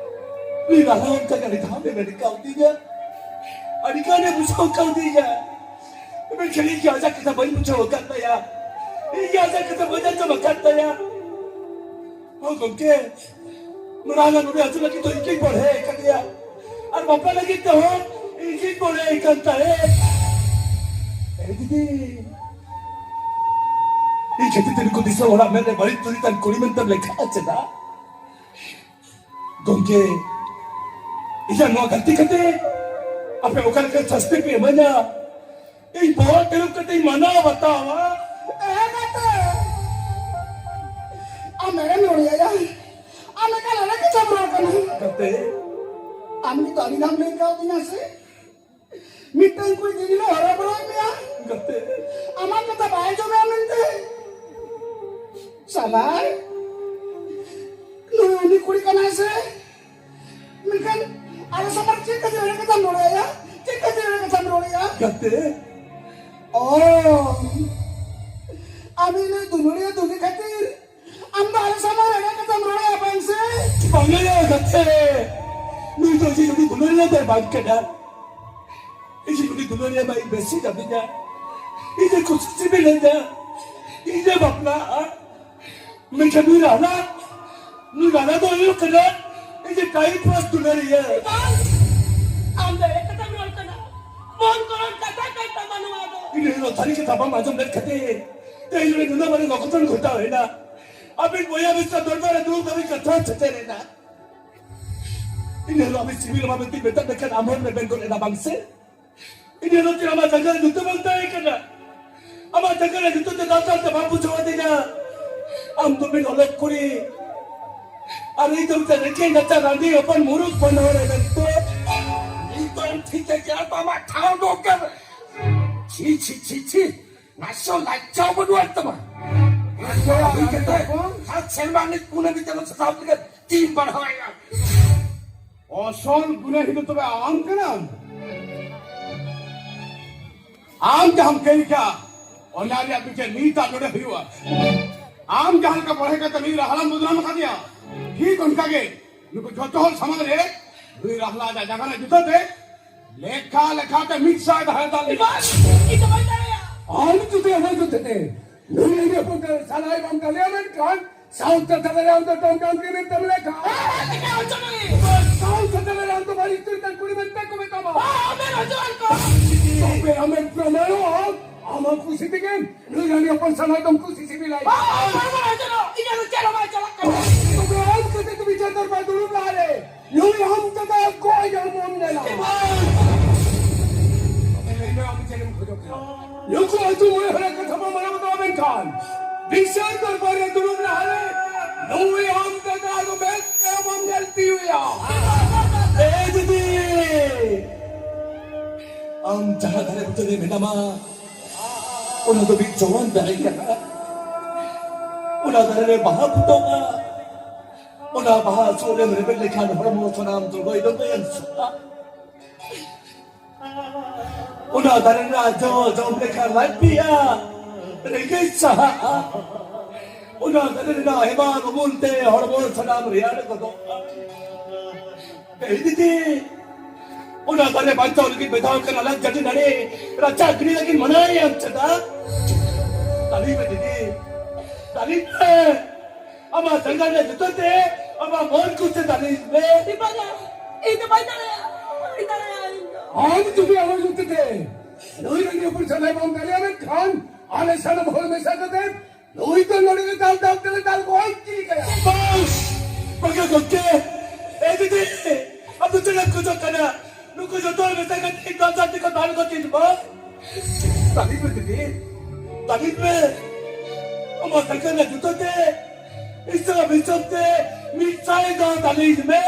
ᱩᱱᱤ ᱨᱟᱦᱟ ᱚᱱᱠᱟ ᱜᱮ ᱟᱹᱰᱤ ᱫᱷᱟᱣ ᱯᱮ ᱢᱮᱱ ᱠᱟᱣᱫᱤᱧᱟ, ᱟᱹᱰᱤ ᱜᱟᱱᱮ ᱵᱩᱡᱷᱟᱹᱣ ᱠᱟᱣᱫᱤᱧᱟ᱾ ᱢᱮᱱᱠᱷᱟᱱ ᱤᱧ ᱜᱮ ᱟᱡᱟᱜ ᱠᱟᱛᱷᱟ ᱵᱟᱹᱧ ᱵᱩᱡᱷᱟᱹᱣ ᱟᱠᱟᱫ ᱛᱟᱭᱟ, ᱤᱧ ᱜᱮ ᱟᱡᱟᱜ ᱠᱟᱛᱷᱟ ᱵᱟᱹᱧ ᱟᱸᱡᱚᱢ ᱟᱠᱟᱫ ᱛᱟᱭᱟ᱾ ᱦᱚᱸ ᱜᱚᱢᱠᱮ, ᱢᱟᱲᱟᱝ ᱱᱚᱰᱮ ᱟᱹᱛᱩ ᱞᱟᱹᱜᱤᱫ ᱫᱚ ᱤᱧ ᱜᱤᱧ ᱵᱚᱲᱦᱮ ᱟᱠᱟᱫᱮᱭᱟ, ᱟᱨ ᱵᱟᱯᱞᱟ ᱞᱟᱹᱜᱤᱫ ᱛᱮᱦᱚᱸ ᱤᱧ ᱜᱤᱧ ᱵᱚᱲᱦᱮ ᱟᱠᱟᱱ ᱛᱟᱦᱮᱸᱫ᱾ ᱮ ᱫᱤᱫᱤ, ᱤᱧ ᱠᱷᱟᱹᱛᱤᱨ ᱛᱮ ᱱᱩᱠᱩ ᱫᱤᱥᱚᱢ ᱦᱚᱲᱟᱜ ᱢᱮᱫ ᱨᱮ ᱵᱟᱹᱲᱤᱡ ᱪᱩᱨᱤᱛᱟᱱ ᱠᱩᱲᱤ ᱢᱮᱱᱛᱮᱢ ᱞᱮᱠᱷᱟᱜᱼᱟ ᱪᱮᱫᱟᱜ? ᱜᱚᱢᱠᱮ, ᱤᱧᱟᱹᱜ ᱱᱚᱣᱟ ᱜᱟᱹᱞᱛᱤ ᱠᱷᱟᱹᱛᱤᱨ ᱟᱯᱮ ᱚᱠᱟ ᱞᱮᱠᱟ ᱥᱟᱹᱥᱛᱤ ᱯᱮ ᱤᱢᱟᱹᱧᱟ? ᱤᱧ ᱵᱚᱦᱚᱜ ᱛᱤᱨᱩᱵ ᱠᱟᱛᱮ ᱤᱧ ᱢᱟᱱᱟᱣ ᱵᱟᱛᱟᱣᱟ᱾ ᱮ ᱜᱟᱛᱮ, ᱟᱢ ᱮᱲᱮᱢ ᱨᱚᱲᱮᱭᱟ᱾ ᱟᱢ ᱮᱠᱟᱞ ᱮᱲᱮ ᱠᱟᱛᱷᱟᱢ ᱨᱚᱲ ᱠᱟᱱᱟ᱾ ᱜᱟᱛᱮ, ᱟᱢ ᱱᱤᱛ ᱟᱹᱰᱤ ᱫᱷᱟᱣ ᱞᱟᱹᱭ ᱠᱟᱣᱫᱤᱧᱟ ᱥᱮ? ᱢᱤᱫᱴᱟᱝ ᱠᱩᱲᱤ ᱫᱤᱱ ᱦᱤᱞᱳᱜ ᱦᱚᱨᱚ ᱵᱚᱨᱚᱭ ᱢᱮᱭᱟ᱾ ᱜᱟᱛᱮ, ᱟᱢᱟᱜ ᱠᱟᱛᱷᱟ ᱵᱟᱭ ᱟᱸᱡᱚᱢᱟ ᱢᱮᱱᱛᱮ᱾ ᱥᱟᱞᱟᱭ, ᱱᱩᱭ ᱩᱱᱤ ᱠᱩᱲᱤ ᱠᱟᱱᱟᱭ ᱥᱮ? ᱢᱮᱱᱠᱷᱟᱱ ᱟᱞᱮ ᱥᱟᱢᱟᱝ ᱨᱮ ᱪᱮᱫ ᱠᱷᱟᱹᱛᱤᱨ ᱮᱲᱮ ᱠᱟᱛᱷᱟᱢ ᱨᱚᱲ ᱟᱭᱟ? ᱪᱮᱫ ᱠᱷᱟᱹᱛᱤᱨ ᱮᱲᱮ ᱠᱟᱛᱷᱟᱢ ᱨᱚᱲ ᱟᱭᱟ? ᱜᱟᱛᱮ᱾ ᱚ, ᱟᱢ ᱤᱧ ᱱᱩᱭ ᱫᱩᱞᱟᱹᱲᱤᱭᱟᱹ ᱫᱩᱜᱤ ᱠᱷᱟᱹᱛᱤᱨ ᱟᱢ ᱫᱚ ᱟᱞᱮ ᱥᱟᱢᱟᱝ ᱨᱮ ᱮᱲᱮ ᱠᱟᱛᱷᱟᱢ ᱨᱚᱲ ᱟᱭᱟ, ᱵᱟᱝ ᱥᱮ? ᱵᱟᱝ ᱜᱮ ᱜᱟᱛᱮ, ᱱᱩᱭ ᱫᱚ ᱤᱧ ᱩᱱᱤ ᱫᱩᱞᱟᱹᱲᱤᱭᱟᱹ ᱫᱚᱭ ᱵᱟᱝ ᱠᱟᱱᱟ᱾ ᱤᱧ ᱩᱱᱤ ᱫᱩᱞᱟᱹᱲᱤᱭᱟᱹ ᱢᱟ ᱤᱧ ᱵᱮᱥᱤ ᱠᱟᱹᱢᱤᱧᱟ, ᱤᱧ ᱠᱩᱥᱤ ᱥᱤᱵᱤᱞᱤᱧᱟ, ᱤᱧ ᱵᱟᱯᱞᱟᱜᱼᱟ᱾ ᱢᱮᱱᱠᱷᱟᱱ ᱱᱩᱭ ᱨᱟᱱᱟ, ᱱᱩᱭ ᱨᱟᱱᱟ ᱫᱚ ᱦᱩᱭᱩᱜ ᱠᱟᱱᱟ ᱤᱧ ᱴᱟᱭᱤᱢ ᱯᱟᱥ ᱫᱩᱞᱟᱹᱲᱤᱭᱟᱹ᱾ ᱵᱟᱝ, ᱟᱢ ᱫᱚ ᱮᱲᱮ ᱠᱟᱛᱷᱟᱢ ᱨᱚᱲ ᱠᱟᱱᱟ᱾ ᱢᱚᱱ ᱜᱚᱲᱚᱱ ᱠᱟᱛᱷᱟ ᱠᱟᱱ ᱛᱟᱢᱟ ᱱᱚᱣᱟ ᱫᱚ᱾ ᱤᱧ ᱨᱮᱱ ᱥᱟᱹᱨᱤ ᱠᱟᱛᱷᱟ ᱵᱟᱢ ᱟᱸᱡᱚᱢ ᱞᱮᱫ ᱠᱷᱟᱹᱛᱤᱨ ᱛᱮᱦᱮᱧ ᱱᱚᱰᱮ ᱱᱩᱱᱟᱹᱜ ᱢᱟᱨᱟᱝ ᱚᱜᱷᱚᱴᱚᱱ ᱜᱷᱚᱴᱟᱣ ᱮᱱᱟ᱾ ᱟᱹᱵᱤᱱ ᱵᱚᱭᱦᱟ ᱢᱤᱥᱨᱟ ᱫᱚᱨᱵᱟᱨ ᱨᱮ ᱫᱩᱲᱩᱵ ᱫᱷᱟᱹᱵᱤᱡ ᱠᱟᱛᱷᱟ ᱥᱮᱴᱮᱨ ᱮᱱᱟ᱾ ᱤᱧ ᱦᱤᱞᱳᱜ ᱟᱹᱵᱤᱱ ᱥᱤᱵᱤᱞ ᱟᱢᱟ ᱢᱮᱱᱛᱮ ᱢᱮᱛᱟᱫ ᱢᱮᱠᱷᱟᱱ ᱟᱢ ᱦᱚᱸ ᱨᱮᱵᱮᱱ ᱜᱚᱫ ᱮᱱᱟ ᱵᱟᱝ ᱥᱮ? ᱤᱧ ᱦᱤᱞᱳᱜ ᱪᱮᱫ ᱟᱢᱟᱜ ᱡᱟᱸᱜᱟ ᱨᱮ ᱡᱩᱛᱟᱹ ᱵᱟᱝ ᱛᱟᱦᱮᱸ ᱠᱟᱱᱟ? ᱟᱢᱟᱜ ᱡᱟᱸᱜᱟ ᱨᱮ ᱡᱩᱛᱟᱹ ᱛᱮ ᱫᱟᱞ ᱫᱟᱞ ᱛᱮ ᱵᱟᱢ ᱵᱩᱡᱷᱟᱹᱣ ᱟᱹᱫᱤᱧᱟ᱾ ᱟᱢ ᱫᱚ ᱢᱤᱫ ᱚᱞᱚᱜ ᱠᱩᱲᱤ᱾ ᱟᱨ ᱤᱧ ᱫᱚ ᱢᱤᱫᱴᱮᱱ ᱨᱮᱸᱜᱮᱡ ᱱᱟᱪᱟᱨ ᱨᱟᱺᱰᱤ ᱦᱚᱯᱚᱱ ᱢᱩᱨᱩᱠ ᱵᱟᱱᱟᱣ ᱨᱮ ᱢᱮᱱᱛᱮ᱾ ᱤᱧ ᱫᱚᱧ ᱴᱷᱤᱠᱟᱹ ᱠᱮᱫᱟ ᱛᱚ ᱟᱢᱟᱜ ᱴᱷᱟᱶ ᱫᱚ ᱚᱠᱟᱨᱮ? ᱪᱷᱤ, ᱪᱷᱤ, ᱪᱷᱤ, ᱪᱷᱤ᱾ ᱱᱟᱥᱮ ᱦᱚᱸ ᱞᱟᱡᱡᱟ ᱵᱟᱹᱱᱩᱜ ᱟᱱ ᱛᱟᱢᱟ᱾ ᱱᱟᱥᱮ ᱦᱚᱸ ᱦᱩᱭ ᱠᱟᱛᱮ ᱦᱟᱛ ᱥᱮᱨᱢᱟ ᱱᱤᱛ ᱠᱩᱱᱟᱹᱢᱤ ᱪᱟᱸᱫᱚ ᱥᱟᱥᱟᱵ ᱞᱮᱠᱟ ᱪᱮᱫ ᱯᱟᱲᱦᱟᱣᱮᱭᱟ? ᱚᱥᱚᱞ ᱜᱩᱱᱟᱹᱦᱤ ᱫᱚ ᱛᱚᱵᱮ ᱟᱢ ᱠᱟᱱᱟᱢ᱾ ᱟᱢ ᱡᱟᱦᱟᱸᱢ ᱠᱟᱹᱢᱤ ᱠᱟᱜ, ᱚᱱᱟ ᱨᱮᱭᱟᱜ ᱵᱤᱪᱟᱹᱨ ᱱᱤᱛᱟᱜ ᱱᱚᱰᱮ ᱦᱩᱭᱩᱜᱼᱟ᱾ ᱟᱢ ᱡᱟᱦᱟᱸ ᱞᱮᱠᱟ ᱵᱟᱲᱦᱟᱣ ᱠᱟᱛᱮ ᱱᱩᱭ ᱨᱟᱦᱞᱟᱢ ᱵᱚᱫᱱᱟᱢ ᱟᱠᱟᱫᱮᱭᱟ, ᱴᱷᱤᱠ ᱚᱱᱠᱟ ᱜᱮ ᱱᱩᱠᱩ ᱡᱷᱚᱛᱚ ᱦᱚᱲ ᱥᱟᱢᱟᱝ ᱨᱮ ᱱᱩᱭ ᱨᱟᱦᱞᱟ ᱟᱡᱟᱜ ᱡᱟᱸᱜᱟ ᱨᱮᱱᱟᱜ ᱡᱩᱛᱟᱹ ᱛᱮ ᱞᱮᱠᱷᱟ ᱞᱮᱠᱷᱟ ᱛᱮ ᱢᱤᱫ ᱥᱟᱭ ᱫᱷᱟᱨᱮ ᱫᱟᱞ ᱤᱧ ᱫᱚ ᱵᱟᱹᱧ ᱫᱟᱲᱮᱭᱟᱜᱼᱟ᱾ ᱟᱢ ᱡᱩᱫᱤ ᱚᱱᱟ ᱡᱩᱛᱟᱹ ᱛᱮ ᱱᱩᱭ ᱤᱧ ᱦᱚᱯᱚᱱ ᱛᱮ ᱥᱟᱞᱟᱭ ᱵᱟᱢ ᱫᱟᱞᱮᱭᱟ ᱢᱮᱱᱠᱷᱟᱱ ᱥᱟᱶᱛᱮ ᱛᱟᱞᱟᱨᱮ ᱟᱢ ᱫᱚ ᱴᱚᱝᱠᱟᱢ ᱠᱤᱨᱤᱧ ᱛᱮᱢ ᱞᱮᱠᱷᱟ᱾ ᱥᱟᱶᱛᱮ ᱛᱟᱞᱟᱨᱮ ᱟᱢ ᱫᱚ ᱵᱟᱹᱲᱤᱡ ᱛᱩᱭ ᱛᱟᱱ ᱠᱩᱲᱤ ᱢᱮᱱᱛᱮ ᱠᱚ ᱢᱮᱛᱟᱢᱟ᱾ ᱛᱚᱵᱮ ᱟᱢᱮᱢ ᱯᱨᱚᱢᱟᱬᱚᱜᱼᱟ ᱟᱢᱟᱜ ᱠᱩᱥᱤ ᱛᱮᱜᱮ ᱱᱩᱭ ᱨᱟᱱᱤ ᱦᱚᱯᱚᱱ ᱥᱟᱱᱟᱭ ᱫᱚᱢ ᱠᱩᱥᱤ ᱥᱤᱵᱤᱞᱟᱭ᱾ ᱵᱟᱝ, ᱵᱟᱝ, ᱵᱟᱝ, ᱪᱟᱞᱟᱜ, ᱤᱧᱟᱹᱜ ᱫᱚ ᱪᱮᱫ ᱦᱚᱸ ᱵᱟᱭ ᱪᱟᱞᱟᱜ ᱠᱟᱱᱟ᱾ ᱛᱚᱵᱮ ᱟᱢ ᱠᱟᱛᱮ ᱫᱚ ᱵᱤᱪᱟᱹᱨ ᱫᱚᱨᱵᱟᱨ ᱫᱩᱲᱩᱵ ᱞᱟᱦᱟᱨᱮ ᱱᱩᱭ ᱟᱢ ᱫᱟᱫᱟ ᱜᱚᱡ ᱦᱚᱲᱢᱚᱢ ᱧᱮᱞᱟ᱾ ᱛᱚᱵᱮ ᱞᱟᱹᱭ ᱢᱮ, ᱟᱢ ᱪᱮᱫ ᱮᱢ ᱠᱷᱚᱡᱚᱜ ᱠᱟᱱᱟ? ᱱᱩᱠᱩ ᱟᱹᱛᱩ ᱢᱚᱬᱮ ᱦᱚᱲᱟᱜ ᱠᱟᱛᱷᱟ ᱢᱟ ᱢᱟᱱᱟᱣ ᱵᱟᱛᱟᱣ ᱢᱮᱱᱠᱷᱟᱱ ᱵᱤᱪᱟᱹᱨ ᱫᱚᱨᱵᱟᱨ ᱨᱮ ᱫᱩᱲᱩᱵ ᱞᱟᱦᱟᱨᱮ ᱱᱩᱭ ᱟᱢ ᱫᱟᱫᱟ ᱫᱚ ᱢᱮᱫ ᱛᱮ ᱵᱟᱢ ᱧᱮᱞ ᱛᱤᱭᱳᱜ ᱮᱭᱟ᱾ ᱮ ᱫᱤᱫᱤ, ᱟᱢ ᱡᱟᱦᱟᱸ ᱫᱷᱟᱨᱮ ᱵᱩᱴᱟᱹ ᱨᱮ ᱢᱮᱱᱟᱢᱟ, ᱚᱱᱟ ᱫᱚ ᱢᱤᱫ ᱡᱚᱣᱟᱱ ᱫᱟᱨᱮ ᱠᱟᱱᱟ᱾ ᱚᱱᱟ ᱫᱟᱨᱮ ᱨᱮ ᱵᱟᱦᱟ ᱯᱷᱩᱴᱟᱹᱜᱼᱟ᱾ ᱚᱱᱟ ᱵᱟᱦᱟ ᱥᱩᱨ ᱨᱮᱢ ᱨᱮᱵᱮᱫ ᱞᱮᱠᱷᱟᱱ ᱦᱚᱲᱢᱚ ᱥᱟᱱᱟᱢ ᱫᱚ ᱵᱟᱹᱭ ᱫᱚ ᱵᱟᱹᱭ ᱥᱟᱦᱟᱜᱼᱟ᱾ ᱚᱱᱟ ᱫᱟᱨᱮ ᱨᱮᱱᱟᱜ ᱡᱚ ᱡᱚᱢ ᱞᱮᱠᱷᱟᱱ ᱞᱟᱡ ᱵᱤᱜᱼᱟ, ᱨᱮᱸᱜᱮᱡ ᱥᱟᱦᱟᱜᱼᱟ᱾ ᱚᱱᱟ ᱫᱟᱨᱮ ᱨᱮᱱᱟᱜ ᱦᱮᱢᱟᱞ ᱩᱢᱩᱞ ᱛᱮ ᱦᱚᱲᱢᱚ ᱥᱟᱱᱟᱢ ᱨᱮᱭᱟᱲ ᱜᱚᱫᱚᱜᱼᱟ᱾ ᱮ ᱫᱤᱫᱤ, ᱚᱱᱟ ᱫᱟᱨᱮ ᱵᱟᱧᱪᱟᱣ ᱞᱟᱹᱜᱤᱫ ᱵᱮᱫᱷᱟᱣ ᱠᱟᱱᱟ ᱞᱟᱡ ᱡᱟᱹᱴᱤ ᱱᱟᱹᱲᱤ ᱨᱟᱪᱟ ᱜᱤᱰᱤ ᱞᱟᱹᱜᱤᱫ ᱢᱟᱱᱟᱭᱮᱭᱟᱢ ᱪᱮᱫᱟᱜ? ᱫᱟᱞᱤᱧ ᱢᱮ ᱫᱤᱫᱤ, ᱫᱟᱞᱤᱧ ᱢᱮ᱾ ᱟᱢᱟᱜ ᱡᱟᱸᱜᱟ ᱨᱮ ᱡᱩᱛᱟᱹ ᱛᱮ, ᱟᱢᱟᱜ ᱢᱚᱱ ᱠᱩᱥᱤ ᱫᱟᱞᱤᱧ ᱢᱮ᱾ ᱤᱧ ᱫᱚ ᱵᱟᱹᱧ ᱫᱟᱲᱮᱭᱟᱜᱼᱟ, ᱵᱟᱹᱧ ᱫᱟᱲᱮᱭᱟᱜᱼᱟ ᱤᱧ ᱫᱚ᱾ ᱟᱢ ᱡᱩᱫᱤ ᱟᱢᱟᱜ ᱡᱩᱛᱟᱹ ᱛᱮ ᱱᱩᱭ ᱨᱮᱱ ᱦᱚᱯᱚᱱ ᱥᱟᱞᱟᱭ ᱵᱟᱢ ᱫᱟᱲᱮᱭᱟᱜᱼᱟ, ᱢᱮᱱᱠᱷᱟᱱ ᱟᱞᱮ ᱥᱟᱱᱟᱢ ᱦᱚᱲ ᱢᱮᱥᱟ ᱠᱟᱛᱮ ᱱᱩᱭ ᱫᱚ ᱱᱚᱰᱮ ᱜᱮ ᱫᱟᱞ ᱫᱟᱞ ᱛᱮᱞᱮ ᱫᱟᱞ ᱜᱚᱡ ᱜᱤᱰᱤ ᱠᱟᱭᱟ᱾ ᱵᱟᱥ! ᱵᱟᱝᱟ ᱜᱚᱢᱠᱮ, ᱮ ᱫᱤᱫᱤ, ᱟᱢ ᱫᱚ ᱪᱮᱫ ᱮᱢ ᱠᱷᱚᱡᱚᱜ ᱠᱟᱱᱟ? ᱱᱩᱠᱩ ᱡᱚᱛᱚ ᱦᱚᱲ ᱢᱮᱥᱟ ᱠᱟᱛᱮ ᱤᱧ ᱫᱟᱞ ᱫᱟᱞ ᱛᱮᱠᱚ ᱫᱟᱞ ᱜᱚᱡ ᱤᱧ ᱢᱟ᱾ ᱫᱟᱞᱤᱧ ᱢᱮ ᱫᱤᱫᱤ, ᱫᱟᱞᱤᱧ ᱢᱮ᱾ ᱟᱢᱟᱜ ᱥᱟᱭᱠᱮᱞ ᱨᱮᱱᱟᱜ ᱡᱩᱛᱟᱹ ᱛᱮ, ᱦᱤᱥᱟᱹᱵ ᱦᱤᱥᱟᱹᱵ ᱛᱮ ᱢᱤᱫ ᱥᱟᱭ ᱫᱚ ᱫᱟᱞᱤᱧ ᱢᱮ᱾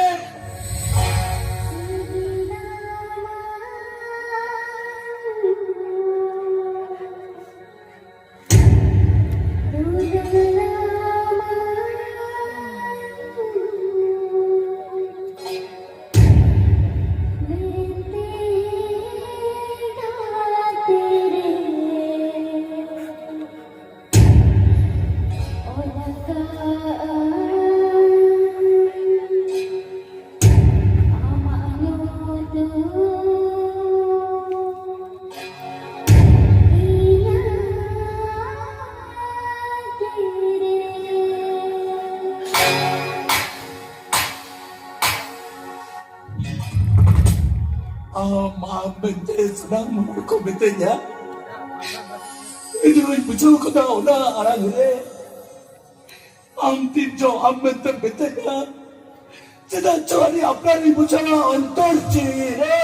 ᱢᱮᱱᱛᱮ ᱥᱟᱱᱟᱢ ᱦᱚᱲ ᱠᱚ ᱢᱤᱛᱟᱹᱧᱟ᱾ ᱤᱧ ᱦᱚᱸᱧ ᱵᱩᱡᱷᱟᱹᱣ ᱠᱟᱫᱟ ᱚᱱᱟ ᱟᱲᱟᱝ ᱨᱮ᱾ ᱟᱢ ᱛᱤᱱ ᱡᱚᱦᱚᱜ ᱟᱢ ᱢᱮᱱᱛᱮᱢ ᱢᱤᱛᱟᱹᱧᱟ, ᱪᱮᱫᱟᱜ ᱪᱚ ᱟᱹᱰᱤ ᱟᱯᱱᱟᱨᱤᱧ ᱵᱩᱡᱷᱟᱹᱣᱟ ᱚᱱᱛᱚᱨ ᱡᱤᱣᱤ ᱨᱮ᱾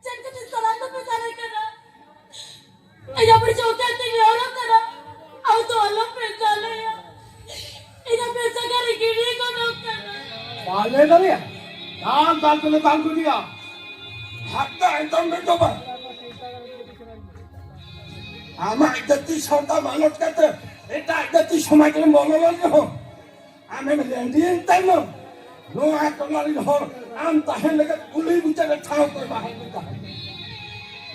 ᱪᱮᱫ ᱠᱷᱟᱹᱛᱤᱨ ᱥᱟᱞᱟ ᱫᱚᱯᱮ ᱥᱟᱞᱮ ᱠᱟᱱᱟ? ᱤᱧᱟᱜ ᱵᱩᱰᱷᱤ ᱪᱚᱴ ᱛᱮ ᱱᱮᱦᱚᱨᱚᱜ ᱠᱟᱱᱟ, ᱟᱢ ᱫᱚ ᱟᱞᱚᱯᱮ ᱥᱟᱞᱮᱭᱟ᱾ ᱤᱧᱟᱜ ᱵᱮᱥ ᱡᱟᱭᱜᱟ ᱨᱮ ᱜᱤᱰᱤ ᱜᱚᱫᱚᱜ ᱠᱟᱱᱟ᱾ ᱵᱟᱞᱮ ᱫᱟᱲᱮᱭᱟᱜᱼᱟ᱾ ᱫᱟᱞ ᱫᱟᱞ ᱛᱮᱞᱮ ᱫᱟᱞ ᱜᱤᱰᱤᱭᱟ᱾ ᱦᱟᱯᱛᱟ ᱮᱛᱚᱢ ᱨᱮ ᱫᱚ ᱵᱟᱝ᱾ ᱟᱢᱟᱜ ᱡᱟᱹᱛᱤ ᱥᱟᱶᱛᱟ ᱢᱟᱞᱚᱴ ᱠᱟᱛᱮ ᱮᱴᱟᱜ ᱡᱟᱹᱛᱤ ᱥᱚᱢᱟᱡᱽ ᱨᱮ ᱵᱚᱞᱚ ᱞᱮᱱ ᱨᱮᱦᱚᱸ ᱟᱢᱮᱢ ᱞᱮᱸᱰᱤᱭᱮᱱ ᱛᱟᱭᱱᱚᱢ ᱱᱚᱣᱟ ᱴᱚᱞᱟ ᱨᱮᱱ ᱦᱚᱲ ᱟᱢ ᱛᱟᱦᱮᱱ ᱞᱟᱹᱜᱤᱫ ᱠᱩᱞᱦᱤ ᱢᱩᱪᱟᱹᱫ ᱨᱮ ᱴᱷᱟᱶ ᱠᱚ ᱮᱢᱟ ᱦᱟᱢ ᱠᱟᱱᱟ᱾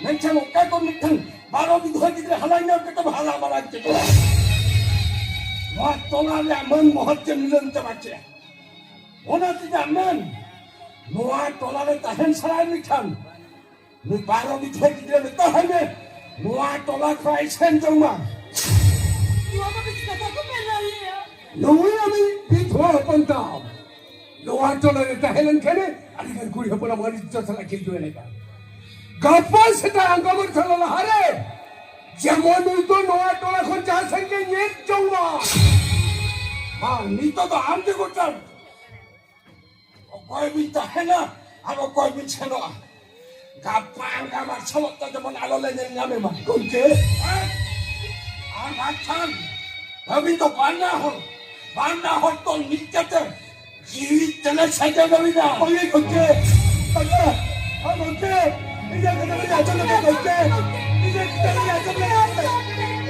ᱢᱮᱱᱠᱷᱟᱱ ᱚᱠᱟ ᱠᱚ ᱢᱤᱫᱴᱟᱝ ᱵᱟᱨᱚ ᱵᱤᱫᱷᱣᱟ ᱜᱤᱫᱽᱨᱟᱹ ᱦᱟᱞᱟᱭ ᱧᱟᱢ ᱠᱟᱛᱮᱢ ᱦᱟᱞᱟ ᱵᱟᱲᱟ ᱠᱮᱫ ᱠᱚᱣᱟ? ᱱᱚᱣᱟ ᱴᱚᱞᱟ ᱨᱮᱭᱟᱜ ᱢᱟᱹᱱ ᱢᱚᱦᱚᱛ ᱜᱮ ᱢᱤᱞᱟᱹᱱ ᱪᱟᱵᱟ ᱠᱮᱫᱼᱟ᱾ ᱚᱱᱟ ᱛᱮᱜᱮ ᱢᱮᱱ, ᱱᱚᱣᱟ ᱴᱚᱞᱟ ᱨᱮ ᱛᱟᱦᱮᱱ ᱥᱟᱱᱟᱭᱮᱫ ᱢᱮᱠᱷᱟᱱ ᱱᱩᱭ ᱵᱟᱨᱚ ᱵᱤᱫᱷᱣᱟ ᱜᱤᱫᱽᱨᱟᱹ ᱢᱮᱛᱟ ᱦᱟᱭ ᱢᱮ, ᱱᱚᱣᱟ ᱴᱚᱞᱟ ᱠᱷᱚᱱ ᱟᱭ ᱥᱮᱱ ᱡᱚᱝ ᱢᱟ᱾ ᱱᱚᱣᱟ ᱫᱚ ᱵᱤᱥ ᱠᱟᱛᱷᱟ ᱠᱚ ᱢᱮᱱ ᱫᱟᱲᱮᱭᱟᱜᱼᱟ᱾ ᱱᱩᱭ ᱩᱱᱤ ᱵᱤᱫ ᱱᱚᱣᱟ ᱦᱚᱯᱚᱱ ᱛᱟᱢ ᱱᱚᱣᱟ ᱴᱚᱞᱟ ᱨᱮ ᱛᱟᱦᱮᱸ ᱞᱮᱱᱠᱷᱟᱱ ᱟᱹᱰᱤ ᱜᱟᱱ ᱠᱩᱲᱤ ᱦᱚᱯᱚᱱ ᱟᱢᱟᱜ ᱤᱡᱽᱡᱚᱛ ᱥᱟᱞᱟᱜ ᱠᱷᱤᱞᱰᱩ ᱮᱱᱮᱡᱟ᱾ ᱜᱟᱯᱟ ᱥᱮᱛᱟᱜ ᱟᱸᱜᱟᱢᱟᱹᱨ ᱛᱷᱟᱱᱟ ᱞᱟᱦᱟᱨᱮ ᱡᱮᱢᱚᱱ ᱱᱩᱭ ᱫᱚ ᱱᱚᱣᱟ ᱴᱚᱞᱟ ᱠᱷᱚᱱ ᱡᱟᱦᱟᱸ ᱥᱮᱫ ᱜᱮ ᱧᱮᱞ ᱡᱚᱝ ᱢᱟ᱾ ᱟᱨ ᱱᱤᱛᱚᱜ ᱫᱚ ᱟᱢ ᱜᱮ ᱜᱚᱴᱟᱢ ᱚᱠᱚᱭ ᱵᱤᱱ ᱛᱟᱦᱮᱱᱟ ᱟᱨ ᱚᱠᱚᱭ ᱵᱤᱱ ᱥᱮᱱᱚᱜᱼᱟ? ᱜᱟᱯᱟ ᱟᱸᱜᱟ ᱢᱟᱨᱥᱟᱞᱚᱜ ᱛᱮ ᱡᱮᱢᱚᱱ ᱟᱞᱚ ᱞᱮ ᱧᱮᱞ ᱧᱟᱢᱮ ᱢᱟ, ᱜᱚᱢᱠᱮ᱾ ᱟᱨ ᱵᱟᱝᱠᱷᱟᱱ ᱟᱹᱵᱤᱱ ᱫᱚ ᱵᱟᱱᱟ ᱦᱚᱲ, ᱵᱟᱱᱟ ᱦᱚᱲ ᱛᱚᱞ ᱢᱤᱫ ᱠᱟᱛᱮ ᱡᱤᱣᱤ ᱛᱮᱞᱮ ᱥᱟᱡᱟᱣ ᱛᱟᱹᱵᱤᱱᱟ᱾ ᱦᱳᱭ, ᱜᱚᱢᱠᱮ᱾ ᱜᱚᱢᱠᱮ, ᱦᱳᱭ, ᱜᱚᱢᱠᱮ᱾ ᱤᱧᱟᱹᱜ ᱠᱟᱛᱷᱟ ᱵᱤᱱ ᱟᱸᱡᱚᱢ ᱞᱮᱯᱮ, ᱜᱚᱢᱠᱮ᱾ ᱤᱧᱟᱹᱜ ᱠᱟᱛᱷᱟ ᱵᱤᱱ ᱟᱸᱡᱚᱢ ᱞᱮᱯᱮ᱾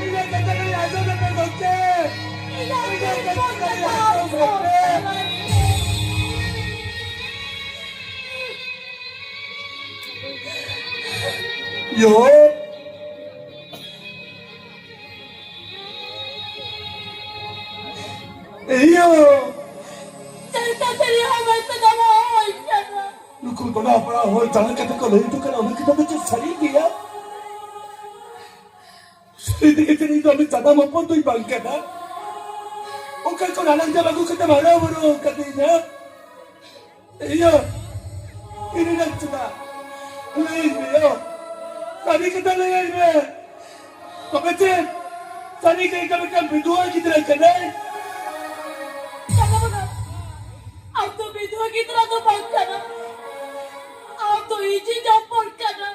ᱤᱧᱟᱹᱜ ᱠᱟᱛᱷᱟ ᱵᱤᱱ ᱟᱸᱡᱚᱢ ᱞᱮᱯᱮ, ᱜᱚᱢᱠᱮ᱾ ᱤᱧᱟᱹᱜ ᱠᱟᱛᱷᱟ ᱵᱤᱱ ᱟᱸᱡᱚᱢ ᱞᱮᱯᱮ᱾ ᱭᱳ᱾ ᱮᱭᱳ᱾ ᱪᱮᱫ ᱞᱮᱠᱟ ᱥᱟᱹᱨᱤ ᱦᱚᱲ ᱢᱮᱱᱛᱮ ᱫᱚ ᱵᱟᱝ ᱦᱩᱭ ᱠᱟᱱᱟ᱾ ᱱᱩᱠᱩ ᱴᱚᱞᱟ ᱯᱟᱲᱟ ᱦᱚᱲ ᱡᱟᱦᱟᱸ ᱠᱟᱛᱷᱟ ᱠᱚ ᱞᱟᱹᱭ ᱦᱚᱴᱚ ᱠᱟᱱᱟ, ᱚᱱᱟ ᱠᱟᱛᱷᱟ ᱫᱚ ᱪᱮᱫ ᱥᱟᱹᱨᱤ ᱜᱮᱭᱟ? ᱥᱟᱹᱨᱤ ᱛᱮᱜᱮ ᱪᱮᱫ ᱤᱧ ᱫᱚ ᱟᱢᱤᱡ ᱡᱟᱱᱟᱢ ᱦᱚᱯᱚᱱ ᱫᱚᱧ ᱵᱟᱝ ᱠᱟᱱᱟ? ᱚᱠᱟ ᱠᱷᱚᱱ ᱦᱟᱞᱟᱝ ᱪᱟᱵᱟ ᱟᱹᱜᱩ ᱠᱟᱛᱮᱢ ᱦᱟᱨᱟ ᱵᱩᱨᱩ ᱟᱠᱟᱫᱤᱧᱟ? ᱤᱭᱟᱹ, ᱤᱧ ᱨᱮᱱᱟᱜ ᱪᱮᱫᱟᱜ? ᱞᱟᱹᱭᱟᱹᱧ ᱢᱮ ᱭᱳ᱾ ᱥᱟᱹᱨᱤ ᱠᱟᱛᱷᱟ ᱞᱟᱹᱭᱟᱹᱧ ᱢᱮ᱾ ᱛᱚᱵᱮ ᱪᱮᱫ? ᱥᱟᱹᱨᱤ ᱜᱮ ᱤᱧ ᱫᱚ ᱢᱤᱫᱴᱟᱝ ᱵᱤᱫᱷᱩᱣᱟᱹ ᱜᱤᱫᱽᱨᱟᱹ ᱠᱟᱹᱱᱟᱹᱧ? ᱪᱟᱞᱟᱣ ᱮᱱᱟ᱾ ᱟᱢ ᱫᱚ ᱵᱤᱫᱷᱩᱣᱟᱹ ᱜᱤᱫᱽᱨᱟᱹ ᱫᱚ ᱵᱟᱝ ᱠᱟᱱᱟ᱾ ᱟᱢ ᱫᱚ ᱤᱧᱤᱡ ᱦᱚᱯᱚᱱ ᱠᱟᱱᱟ᱾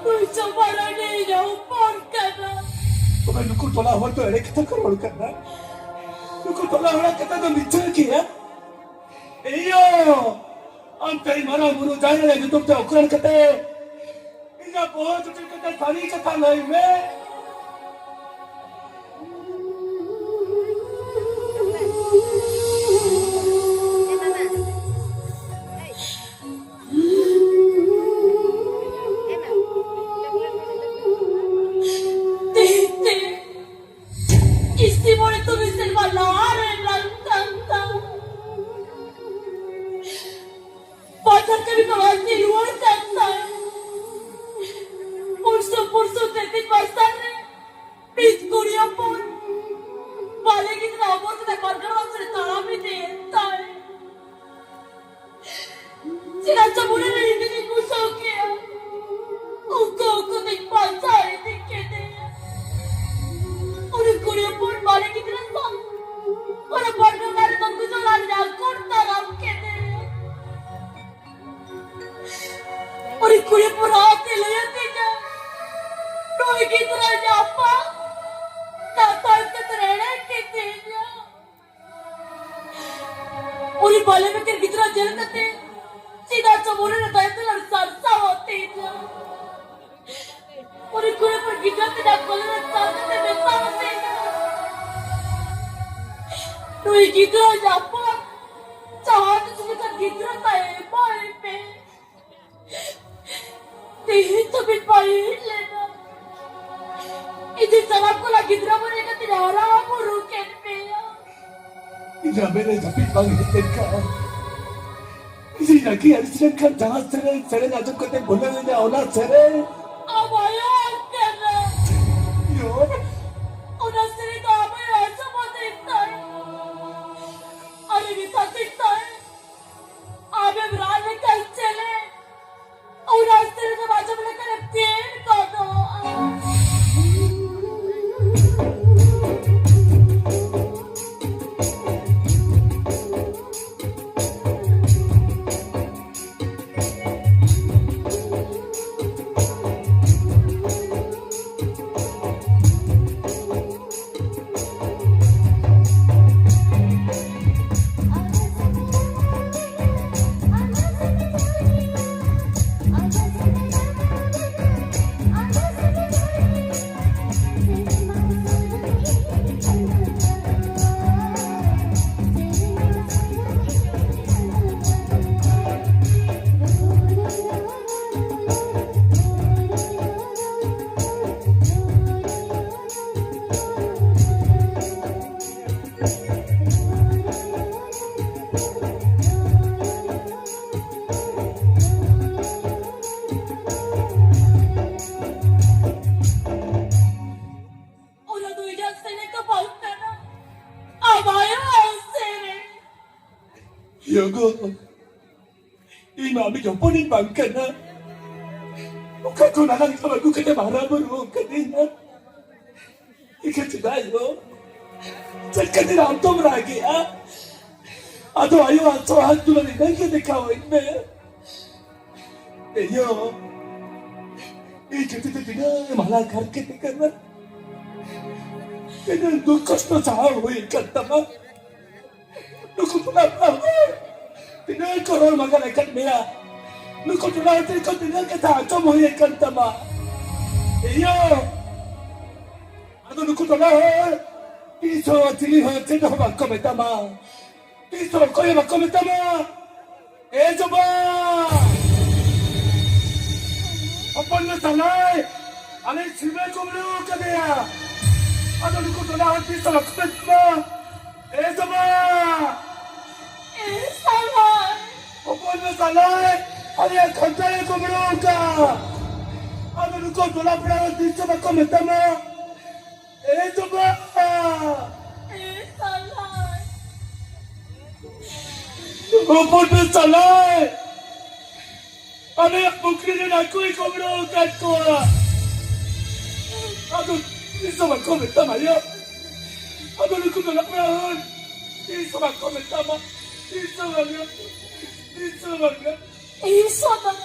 ᱱᱩᱭ ᱥᱚᱵᱷᱟ ᱨᱟᱱᱤ ᱤᱧ ᱦᱚᱯᱚᱱ ᱠᱟᱱᱟ᱾ ᱛᱚᱵᱮ ᱱᱩᱠᱩ ᱴᱚᱞᱟ ᱦᱚᱲ ᱫᱚ ᱮᱲᱮ ᱠᱟᱛᱷᱟ ᱠᱚ ᱨᱚᱲ ᱠᱟᱱᱟ᱾ ᱱᱩᱠᱩ ᱴᱚᱞᱟ ᱦᱚᱲᱟᱜ ᱠᱟᱛᱷᱟ ᱫᱚ ᱢᱤᱪᱷᱟᱹ ᱜᱮᱭᱟ᱾ ᱮᱭᱳ, ᱟᱢ ᱛᱮᱦᱮᱧ ᱢᱟᱨᱟᱝ ᱵᱩᱨᱩ ᱡᱟᱦᱮᱨ ᱟᱭᱳ ᱧᱩᱛᱩᱢ ᱛᱮ ᱚᱠᱨᱟᱱ ᱠᱟᱛᱮ ᱤᱧᱟᱹᱜ ᱵᱚᱦᱚᱜ ᱪᱩᱴᱤ ᱠᱟᱛᱮ ᱥᱟᱹᱨᱤ ᱠᱟᱛᱷᱟ ᱞᱟᱹᱭ ᱢᱮ᱾ ᱛᱮᱦᱮᱧ ᱛᱮ ᱤᱥᱤ ᱢᱚᱬᱮ ᱛᱩᱨᱩᱭ ᱥᱮᱨᱢᱟ ᱞᱟᱦᱟ ᱨᱮ ᱞᱟᱝ ᱛᱟᱦᱮᱸ ᱠᱟᱱ᱾ ᱵᱟᱡᱟᱨ ᱠᱟᱹᱢᱤ ᱠᱷᱚᱱ ᱟᱹᱛᱤᱧ ᱨᱩᱣᱟᱹᱲ ᱠᱟᱱ ᱛᱟᱦᱮᱸ᱾ ᱯᱩᱨᱥᱩ ᱯᱩᱨᱥᱩ ᱛᱮ ᱛᱤᱱ ᱵᱟᱡᱟᱨ ᱨᱮ ᱢᱤᱫ ᱠᱩᱲᱤ ᱦᱚᱯᱚᱱ ᱵᱟᱞᱮ ᱜᱤᱫᱽᱨᱟᱹ ᱦᱚᱯᱚᱱ ᱠᱟᱛᱮ ᱪᱮᱫᱟᱜ ᱪᱚ ᱢᱚᱱᱮ ᱨᱮ ᱤᱧ ᱫᱩᱧ ᱵᱩᱡᱷᱟᱹᱣ ᱠᱮᱜᱼᱟ, ᱩᱠᱩ ᱩᱠᱩ ᱛᱤᱧ ᱯᱟᱸᱡᱟ ᱤᱫᱤ ᱠᱮᱫᱮᱭᱟ᱾ ᱩᱱᱤ ᱠᱩᱲᱤ ᱦᱚᱯᱚᱱ ᱵᱟᱞᱮ ᱜᱤᱫᱽᱨᱟᱹ ᱥᱟᱶ ᱚᱱᱟ ᱵᱟᱨᱰᱚ ᱫᱟᱨᱮ ᱫᱚᱱ ᱜᱩᱡᱚ ᱞᱟᱞ ᱡᱟᱦᱟᱸ ᱠᱚᱲ ᱛᱟᱲᱟᱢ ᱠᱮᱫᱮᱭᱟ᱾ ᱩᱱᱤ ᱠᱩᱲᱤ ᱦᱚᱯᱚᱱ ᱨᱟᱜ ᱛᱮ ᱞᱟᱹᱭ ᱟᱹᱫᱤᱧᱟ, ᱱᱩᱭ ᱜᱤᱫᱽᱨᱟᱹ ᱧᱟᱯᱟᱢ ᱠᱟᱛᱷᱟ ᱠᱟᱛᱮ ᱮᱲᱮ ᱠᱤᱫᱤᱧᱟ᱾ ᱩᱱᱤ ᱵᱟᱞᱮ ᱵᱮᱠᱮᱨ ᱜᱤᱫᱽᱨᱟᱹ ᱧᱮᱞ ᱠᱟᱛᱮ ᱪᱮᱫᱟᱜ ᱪᱚ ᱢᱚᱱᱮ ᱨᱮ ᱫᱟᱭᱟ ᱫᱩᱞᱟᱹᱲ ᱥᱟᱨᱥᱟᱣ ᱟᱫᱤᱧᱟ᱾ ᱩᱱᱤ ᱠᱩᱲᱤ ᱦᱚᱯᱚᱱ ᱜᱤᱫᱽᱨᱟᱹ ᱛᱮ ᱡᱟᱦᱟᱸ ᱠᱚᱞᱮ ᱨᱮ ᱥᱟᱨ ᱠᱟᱛᱮ ᱢᱮᱥᱟ ᱟᱫᱤᱧᱟ᱾ ᱱᱩᱭ ᱜᱤᱫᱽᱨᱟᱹ ᱧᱟᱯᱟᱢ ᱡᱟᱦᱟᱸ ᱛᱤᱥ ᱞᱮᱠᱟ ᱜᱤᱫᱽᱨᱟᱹ ᱛᱟᱭ ᱮᱢᱟᱭ ᱯᱮ᱾ ᱛᱮᱦᱮᱧ ᱫᱷᱟᱹᱵᱤᱡ ᱵᱟᱭ ᱦᱮᱡ ᱞᱮᱱᱟ᱾ ᱤᱧ ᱫᱚ ᱥᱟᱱᱟᱢ ᱠᱚ ᱞᱟᱹᱜᱤᱫ ᱜᱤᱫᱽᱨᱟᱹ ᱢᱚᱱᱮ ᱠᱟᱛᱮ ᱦᱟᱨᱟ ᱵᱩᱨᱩ ᱠᱮᱫ ᱢᱮᱭᱟ᱾ ᱤᱧᱟᱜ ᱢᱮᱫ ᱨᱮ ᱡᱟᱹᱯᱤᱫ ᱵᱟᱝ ᱦᱮᱡ ᱞᱮᱱᱠᱷᱟᱱ, ᱤᱧ ᱨᱟᱹᱜᱤ ᱟᱹᱲᱤᱥ ᱞᱮᱱᱠᱷᱟᱱ ᱡᱟᱦᱟᱸ ᱥᱮᱨᱮᱧ, ᱥᱮᱨᱮᱧ ᱟᱸᱡᱚᱢ ᱠᱟᱛᱮ ᱵᱷᱩᱞᱟᱹᱣ ᱤᱧᱟ, ᱚᱱᱟ ᱥᱮᱨᱮᱧ᱾ ᱟᱢ ᱟᱭᱳ ᱟᱢ ᱠᱟᱱᱟ᱾ ᱭᱳ᱾ ᱚᱱᱟ ᱥᱮᱨᱮᱧ ᱫᱚ ᱟᱢ ᱟᱭᱳ ᱟᱸᱡᱚᱢ ᱟᱫᱮ ᱛᱟᱭ᱾ ᱟᱨ ᱩᱱᱤ ᱥᱟᱛᱮ ᱛᱟᱭ᱾ ᱟᱢᱮᱢ ᱨᱟᱜ ᱞᱮᱠᱷᱟᱱ ᱪᱮᱞᱮ? ᱚᱱᱟ ᱥᱮᱨᱮᱧ ᱮᱢ ᱟᱸᱡᱚᱢ ᱞᱮᱠᱷᱟᱱ ᱮᱢ ᱛᱮᱱ ᱜᱚᱫᱚᱜᱼᱟ᱾ ᱚᱱᱟ ᱫᱚ ᱤᱧᱟᱜ ᱥᱮᱨᱮᱧ ᱫᱚ ᱵᱟᱝ ᱠᱟᱱᱟ, ᱟᱢᱟᱜ ᱥᱮᱨᱮᱧ᱾ ᱭᱳ ᱜᱳ᱾ ᱤᱧ ᱢᱟ ᱟᱢᱤᱡ ᱦᱚᱯᱚᱱᱤᱧ ᱵᱟᱝ ᱠᱟᱱᱟ᱾ ᱚᱠᱟ ᱠᱷᱚᱱ ᱟᱞᱟᱝ ᱛᱟᱢ ᱟᱹᱜᱩ ᱠᱟᱛᱮ ᱦᱟᱨᱟ ᱵᱩᱨᱩ ᱠᱟᱹᱫᱤᱧᱟ? ᱤᱠᱷᱟᱹ ᱪᱮᱫᱟᱜ ᱭᱳ? ᱪᱮᱫ ᱠᱷᱟᱹᱛᱤᱨ ᱟᱢ ᱫᱚᱢ ᱨᱟᱜᱮᱜᱼᱟ? ᱟᱫᱚ ᱟᱭᱳᱣᱟᱜ ᱥᱚᱦᱟᱜ ᱫᱩᱞᱟᱹᱲ ᱤᱱᱟᱹ ᱜᱮ ᱫᱮᱠᱷᱟᱣᱟᱹᱧ ᱢᱮ᱾ ᱮ ᱭᱳ, ᱤᱧ ᱠᱷᱟᱹᱛᱤᱨ ᱛᱮ ᱛᱤᱱᱟᱹᱜ ᱮᱢ ᱦᱟᱞᱟᱝ ᱦᱟᱨᱠᱮᱛ ᱟᱠᱟᱱᱟ, ᱛᱤᱱᱟᱹᱜ ᱫᱩᱠ ᱠᱚᱥᱴᱚ ᱥᱟᱦᱟᱣ ᱦᱩᱭ ᱟᱠᱟᱱ ᱛᱟᱢᱟ᱾ ᱱᱩᱠᱩ ᱴᱚᱞᱟ ᱯᱟᱲᱟ ᱦᱚᱲ ᱛᱤᱱᱟᱹᱜ ᱠᱚ ᱨᱚᱲ ᱢᱟᱜᱟᱞ ᱟᱠᱟᱫ ᱢᱮᱭᱟ, ᱱᱩᱠᱩ ᱴᱚᱞᱟ ᱦᱚᱲ ᱴᱷᱮᱱ ᱠᱷᱚᱱ ᱛᱤᱱᱟᱹᱜ ᱠᱟᱛᱷᱟ ᱟᱸᱡᱚᱢ ᱦᱩᱭ ᱟᱠᱟᱱ ᱛᱟᱢᱟ᱾ ᱮ ᱭᱳ, ᱟᱫᱚ ᱱᱩᱠᱩ ᱴᱚᱞᱟ ᱦᱚᱲ ᱛᱤᱥ ᱦᱚᱸ ᱪᱤᱞᱤ ᱦᱚᱸ ᱪᱮᱫ ᱦᱚᱸ ᱵᱟᱠᱚ ᱢᱮᱛᱟᱢᱟ, ᱛᱤᱥ ᱦᱚᱸ ᱚᱠᱚᱭ ᱦᱚᱸ ᱵᱟᱠᱚ ᱢᱮᱛᱟᱢᱟ᱾ ᱮ ᱡᱚᱵᱟ! ᱦᱚᱯᱚᱱ ᱢᱮ ᱥᱟᱞᱟᱭ! ᱟᱞᱮ ᱥᱤᱢᱮ ᱠᱩᱢᱵᱽᱲᱩ ᱠᱟᱫᱮᱭᱟ! ᱟᱫᱚ ᱱᱩᱠᱩ ᱴᱚᱞᱟ ᱦᱚᱲ ᱛᱤᱥ ᱦᱚᱸ ᱵᱟᱠᱚ ᱢᱮᱛᱟᱢᱟ᱾ ᱮ ᱡᱚᱵᱟ! ᱮ ᱥᱟᱞᱟᱭ! ᱦᱚᱯᱚᱱ ᱢᱮ ᱥᱟᱞᱟᱭ! ᱟᱞᱮᱭᱟᱜ ᱠᱷᱟᱱᱛᱟᱭ ᱠᱩᱢᱵᱽᱲᱩ ᱠᱟᱜᱼᱟ! ᱟᱫᱚ ᱱᱩᱠᱩ ᱴᱚᱞᱟ ᱯᱟᱲᱟ ᱦᱚᱲ ᱛᱤᱥ ᱦᱚᱸ ᱵᱟᱠᱚ ᱢᱮᱛᱟᱢᱟ᱾ ᱮ ᱡᱚᱵᱟ! ᱮ ᱥᱟᱞᱟᱭ! ᱦᱚᱯᱚᱱ ᱢᱮ ᱥᱟᱞᱟᱭ! ᱟᱞᱮᱭᱟᱜ ᱯᱩᱠᱷᱨᱤ ᱨᱮᱱ ᱦᱟᱹᱠᱩᱭ ᱠᱩᱢᱵᱽᱲᱩ ᱟᱠᱟᱫ ᱠᱚᱣᱟ᱾ ᱟᱫᱚ ᱛᱤᱥ ᱦᱚᱸ ᱵᱟᱠᱚ ᱢᱮᱛᱟᱢᱟ ᱭᱟ᱾ ᱟᱫᱚ ᱱᱩᱠᱩ ᱫᱚ ᱱᱟᱯᱟᱭ ᱦᱚᱲ᱾ ᱛᱤᱥ ᱦᱚᱸ ᱵᱟᱠᱚ ᱢᱮᱛᱟᱢᱟ᱾ ᱛᱤᱥ ᱦᱚᱸ ᱵᱟᱝᱟ᱾ ᱛᱤᱥ ᱦᱚᱸ ᱵᱟᱝᱟ᱾ ᱤᱥ ᱥᱚᱫᱚᱨ,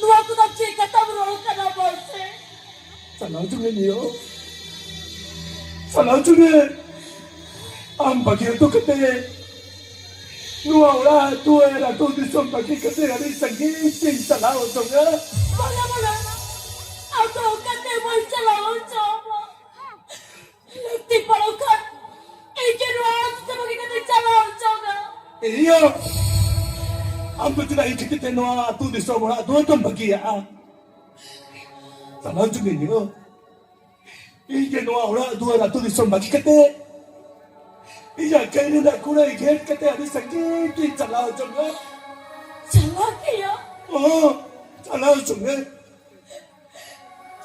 ᱱᱚᱣᱟ ᱠᱚᱫᱚ ᱪᱮᱫ ᱠᱟᱛᱷᱟᱢ ᱨᱚᱲ ᱠᱟᱱᱟ ᱢᱟᱥᱮ? ᱪᱟᱞᱟᱣ ᱦᱚᱪᱚ ᱢᱮ ᱱᱤᱭᱟᱹ᱾ ᱪᱟᱞᱟᱣ ᱦᱚᱪᱚ ᱢᱮ᱾ ᱟᱢ ᱵᱟᱹᱜᱤ ᱦᱚᱴᱚ ᱠᱟᱛᱮ, ᱱᱚᱣᱟ ᱚᱲᱟᱜ ᱫᱩᱣᱟᱹᱨ ᱟᱹᱛᱩ ᱫᱤᱥᱚᱢ ᱵᱟᱹᱜᱤ ᱠᱟᱛᱮ ᱟᱹᱰᱤ ᱥᱟᱺᱜᱤᱧ ᱛᱮᱧ ᱪᱟᱞᱟᱣ ᱩᱛᱟᱹᱨᱚᱜᱼᱟ᱾ ᱵᱟᱝᱟ, ᱵᱟᱝᱟ᱾ ᱟᱢ ᱫᱚ ᱚᱠᱟᱛᱮ ᱵᱟᱹᱧ ᱪᱟᱞᱟᱣ ᱦᱚᱪᱚ ᱟᱢᱟ᱾ ᱞᱟᱹᱠᱛᱤ ᱯᱟᱲᱟᱣ ᱠᱷᱟᱱ ᱤᱧ ᱜᱮ ᱱᱚᱣᱟ ᱟᱹᱛᱩ ᱵᱟᱹᱜᱤ ᱠᱟᱛᱮ ᱪᱟᱞᱟᱣ ᱦᱚᱪᱚᱜᱼᱟ᱾ ᱤᱭᱟᱹ, ᱟᱢ ᱫᱚ ᱪᱮᱫᱟᱜ ᱤᱧ ᱠᱷᱟᱹᱛᱤᱨ ᱛᱮ ᱱᱚᱣᱟ ᱟᱹᱛᱩ ᱫᱤᱥᱚᱢ ᱚᱲᱟᱜ ᱫᱩᱣᱟᱹᱨ ᱫᱚᱢ ᱵᱟᱹᱜᱤᱭᱟᱜᱼᱟ? ᱪᱟᱞᱟᱣ ᱦᱚᱪᱚ ᱢᱮ ᱤᱭᱟᱹ᱾ ᱤᱧ ᱜᱮ ᱱᱚᱣᱟ ᱚᱲᱟᱜ ᱫᱩᱣᱟᱹᱨ ᱟᱹᱛᱩ ᱫᱤᱥᱚᱢ ᱵᱟᱹᱜᱤ ᱠᱟᱛᱮ ᱤᱧᱟᱹᱜ ᱠᱟᱹᱭ ᱨᱮᱱᱟᱜ ᱠᱩᱲᱟᱹᱭ ᱜᱷᱮᱴ ᱠᱟᱛᱮ ᱟᱹᱰᱤ ᱥᱟᱺᱜᱤᱧ ᱛᱤᱧ ᱪᱟᱞᱟᱣ ᱦᱚᱪᱚᱜᱼᱟ᱾ ᱪᱟᱞᱟᱜ ᱜᱮᱭᱟ᱾ ᱚ, ᱪᱟᱞᱟᱣ ᱦᱚᱪᱚ ᱢᱮ᱾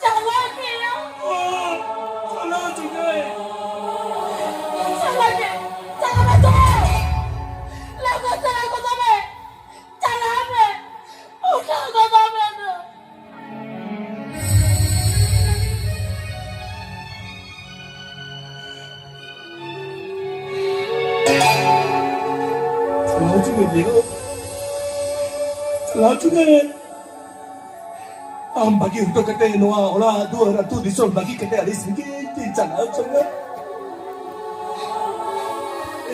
ᱪᱟᱞᱟᱜ ᱜᱮᱭᱟ᱾ ᱚ, ᱪᱟᱞᱟᱣ ᱦᱚᱪᱚ ᱢᱮ᱾ ᱪᱟᱞᱟᱜ ᱜᱮ, ᱪᱟᱞᱟᱜ ᱢᱮ ᱛᱚ᱾ ᱞᱟᱜᱟ ᱪᱟᱞᱟᱣ ᱠᱚᱫᱚ ᱢᱮ᱾ ᱪᱟᱞᱟᱜ ᱪᱟᱞᱟᱣ ᱦᱚᱪᱚ ᱢᱮ᱾ ᱟᱢ ᱵᱟᱹᱜᱤ ᱦᱚᱴᱚ ᱠᱟᱛᱮ, ᱱᱚᱣᱟ ᱚᱲᱟᱜ ᱫᱩᱣᱟᱹᱨ ᱟᱹᱛᱩ ᱫᱤᱥᱚᱢ ᱵᱟᱹᱜᱤ ᱠᱟᱛᱮ ᱟᱹᱰᱤ ᱥᱟᱺᱜᱤᱧ ᱛᱤᱧ ᱪᱟᱞᱟᱣ ᱦᱚᱪᱚ ᱢᱮ᱾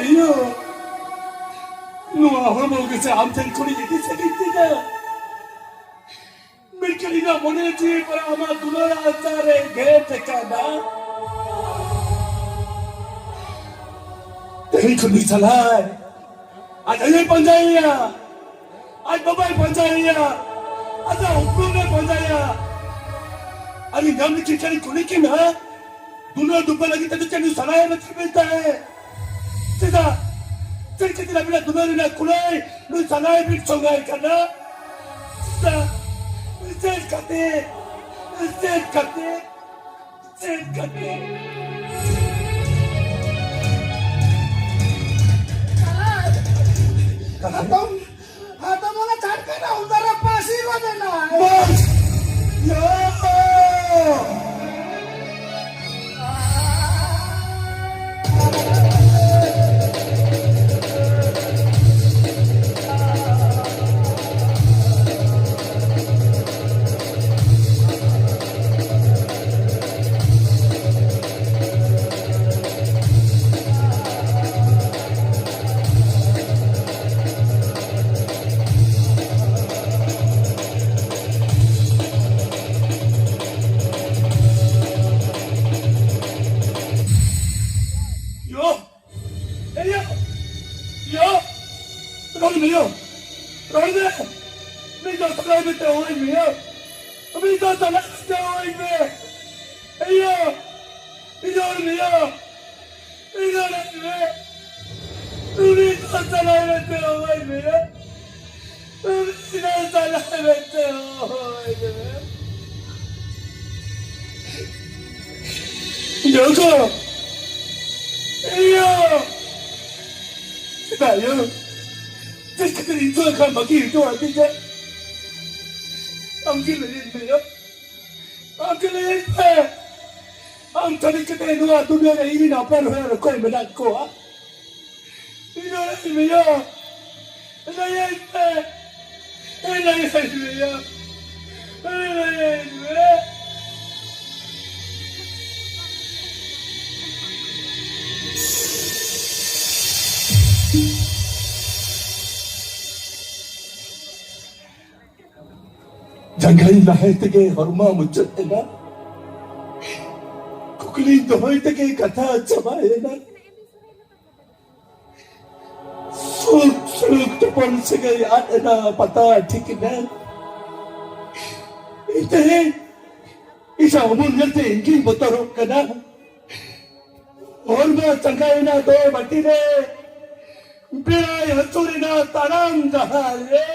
ᱤᱭᱟᱹ, ᱱᱚᱣᱟ ᱦᱚᱲᱢᱚ ᱜᱮᱥᱮ ᱟᱢ ᱴᱷᱮᱱ ᱠᱷᱚᱱᱤᱧ ᱤᱫᱤ ᱥᱟᱺᱜᱤᱧ ᱛᱤᱧᱟ᱾ ᱢᱮᱱᱠᱷᱟᱱ ᱤᱧᱟᱹᱜ ᱢᱚᱱᱮ ᱡᱤᱣᱤ ᱯᱟᱨᱟ ᱟᱢᱟᱜ ᱫᱩᱞᱟᱹᱲ ᱟᱥᱟ ᱨᱮ ᱜᱷᱮᱴ ᱟᱠᱟᱱᱟ᱾ ᱛᱮᱦᱮᱧ ᱠᱷᱚᱱ ᱱᱩᱭ ᱥᱟᱞᱟᱭ ᱟᱡ ᱟᱭᱳᱭ ᱯᱟᱸᱡᱟᱭᱮᱭᱟ, ᱟᱡ ᱵᱟᱵᱟᱭ ᱯᱟᱸᱡᱟᱭᱮᱭᱟ, ᱟᱡᱟᱜ ᱩᱯᱨᱩᱢᱮ ᱯᱟᱸᱡᱟᱭᱟ᱾ ᱟᱨ ᱤᱧ ᱧᱟᱢ ᱞᱮᱠᱷᱟᱱ ᱪᱮᱫ ᱤᱧ ᱠᱩᱞᱤ ᱠᱤᱱᱟ? ᱫᱩᱞᱟᱹᱲ ᱫᱩᱯᱟᱹᱲ ᱞᱟᱹᱜᱤᱫ ᱛᱮᱫᱚ ᱪᱮᱫ ᱱᱩᱭ ᱥᱟᱞᱟᱭᱮ ᱢᱮᱛᱟᱭ ᱛᱟᱦᱮᱸᱫ? ᱪᱮᱫᱟᱜ? ᱪᱮᱫ ᱠᱷᱟᱹᱛᱤᱨ ᱟᱹᱵᱤᱱᱟᱜ ᱫᱩᱞᱟᱹᱲ ᱨᱮᱱᱟᱜ ᱠᱩᱲᱟᱹᱭ ᱱᱩᱭ ᱥᱟᱞᱟᱭ ᱵᱤᱱ ᱥᱚᱸᱜᱟᱭ ᱠᱟᱱᱟ? ᱪᱮᱫᱟᱜ? ᱪᱮᱫ ᱠᱷᱟᱹᱛᱤᱨ? ᱪᱮᱫ ᱠᱷᱟᱹᱛᱤᱨ? ᱪᱮᱫ ᱠᱷᱟᱹᱛᱤᱨ? ᱦᱟᱛᱚᱢ, ᱦᱟᱛᱚᱢ ᱚᱱᱟ ᱪᱷᱟᱴᱠᱟ ᱨᱮ ᱩᱞᱫᱟᱨᱟ ᱯᱟᱹᱥᱤ ᱜᱚᱫ ᱮᱱᱟᱭ᱾ ᱵᱟᱥ! ᱭᱟ! ᱭᱳ! ᱮᱭᱳ! ᱭᱳ! ᱨᱚᱲ ᱢᱮ ᱭᱳ! ᱨᱚᱲ ᱢᱮ! ᱢᱤᱫ ᱫᱚ ᱥᱟᱞᱟᱭ ᱢᱮ ᱛᱮ ᱦᱚᱦᱚᱭ ᱢᱮ ᱭᱳ! ᱢᱤᱫ ᱫᱚ ᱥᱟᱞᱟᱭ ᱢᱮ ᱛᱮ ᱦᱚᱦᱚᱭ ᱢᱮ! ᱮᱭᱳ! ᱤᱧ ᱨᱚᱲ ᱢᱮ ᱭᱳ! ᱤᱧ ᱨᱚᱲ ᱢᱮ! ᱢᱤᱫ ᱫᱚ ᱥᱟᱞᱟᱭ ᱢᱮ ᱛᱮ ᱦᱚᱦᱚᱭ ᱢᱮ ᱭᱳ! ᱩᱱᱤ ᱫᱚ ᱪᱟᱞᱟᱜ ᱢᱮᱱᱛᱮ ᱦᱚᱦᱚᱭ ᱢᱮ᱾ ᱡᱚᱜᱚ! ᱤᱭᱟᱹ! ᱪᱮᱫᱟᱜ ᱭᱳ? ᱪᱮᱫ ᱠᱷᱟᱹᱛᱤᱨ ᱤᱧ ᱫᱚ ᱮᱱᱠᱷᱟᱱ ᱵᱟᱹᱜᱤ ᱦᱚᱴᱚ ᱟᱹᱫᱤᱧᱟ? ᱟᱢ ᱜᱮ ᱞᱟᱹᱭᱟᱹᱧ ᱢᱮ ᱭᱳ᱾ ᱟᱢ ᱜᱮ ᱞᱟᱹᱭᱟᱹᱧ ᱢᱮ᱾ ᱟᱢ ᱪᱟᱹᱞᱤ ᱠᱟᱛᱮ ᱱᱚᱣᱟ ᱫᱩᱱᱤᱭᱟᱹ ᱨᱮ ᱤᱧ ᱨᱮᱱ ᱟᱯᱟᱱ ᱦᱚᱲ ᱚᱠᱚᱭ ᱢᱮᱱᱟᱜ ᱠᱚᱣᱟ? ᱤᱧ ᱨᱚᱲ ᱟᱹᱧ ᱢᱮᱭᱟ᱾ ᱞᱟᱹᱭᱟᱹᱧ ᱯᱮ᱾ ᱡᱟᱸᱜᱟᱧ ᱞᱟᱦᱟᱭ ᱛᱮᱜᱮ ᱦᱚᱲᱢᱚ ᱢᱩᱪᱟᱹᱫ ᱮᱱᱟ᱾ ᱠᱩᱠᱞᱤᱧ ᱫᱚᱦᱚᱭ ᱛᱮᱜᱮ ᱠᱟᱛᱷᱟ ᱪᱟᱵᱟᱭᱮᱱᱟ᱾ ᱥᱩᱠ ᱥᱩᱞᱩᱠ ᱛᱚᱯᱚᱞ ᱥᱟᱹᱜᱟᱹᱭ ᱟᱫ ᱮᱱᱟ, ᱯᱟᱛᱟ ᱴᱷᱤᱠ ᱮᱱᱟ᱾ ᱤᱧ ᱛᱮᱦᱮᱧ ᱤᱧᱟᱹᱜ ᱩᱢᱩᱞ ᱧᱮᱞᱛᱮ ᱤᱧᱜᱤᱧ ᱵᱚᱛᱚᱨᱚᱜ ᱠᱟᱱᱟ᱾ ᱦᱚᱲᱢᱚ ᱪᱟᱸᱜᱟᱭᱮᱱᱟ ᱫᱚ ᱢᱟᱹᱴᱤ ᱨᱮ, ᱵᱮᱲᱟᱭ ᱦᱟᱹᱥᱩᱨᱮᱱᱟ ᱛᱟᱲᱟᱢ ᱰᱟᱦᱟᱨ ᱨᱮ᱾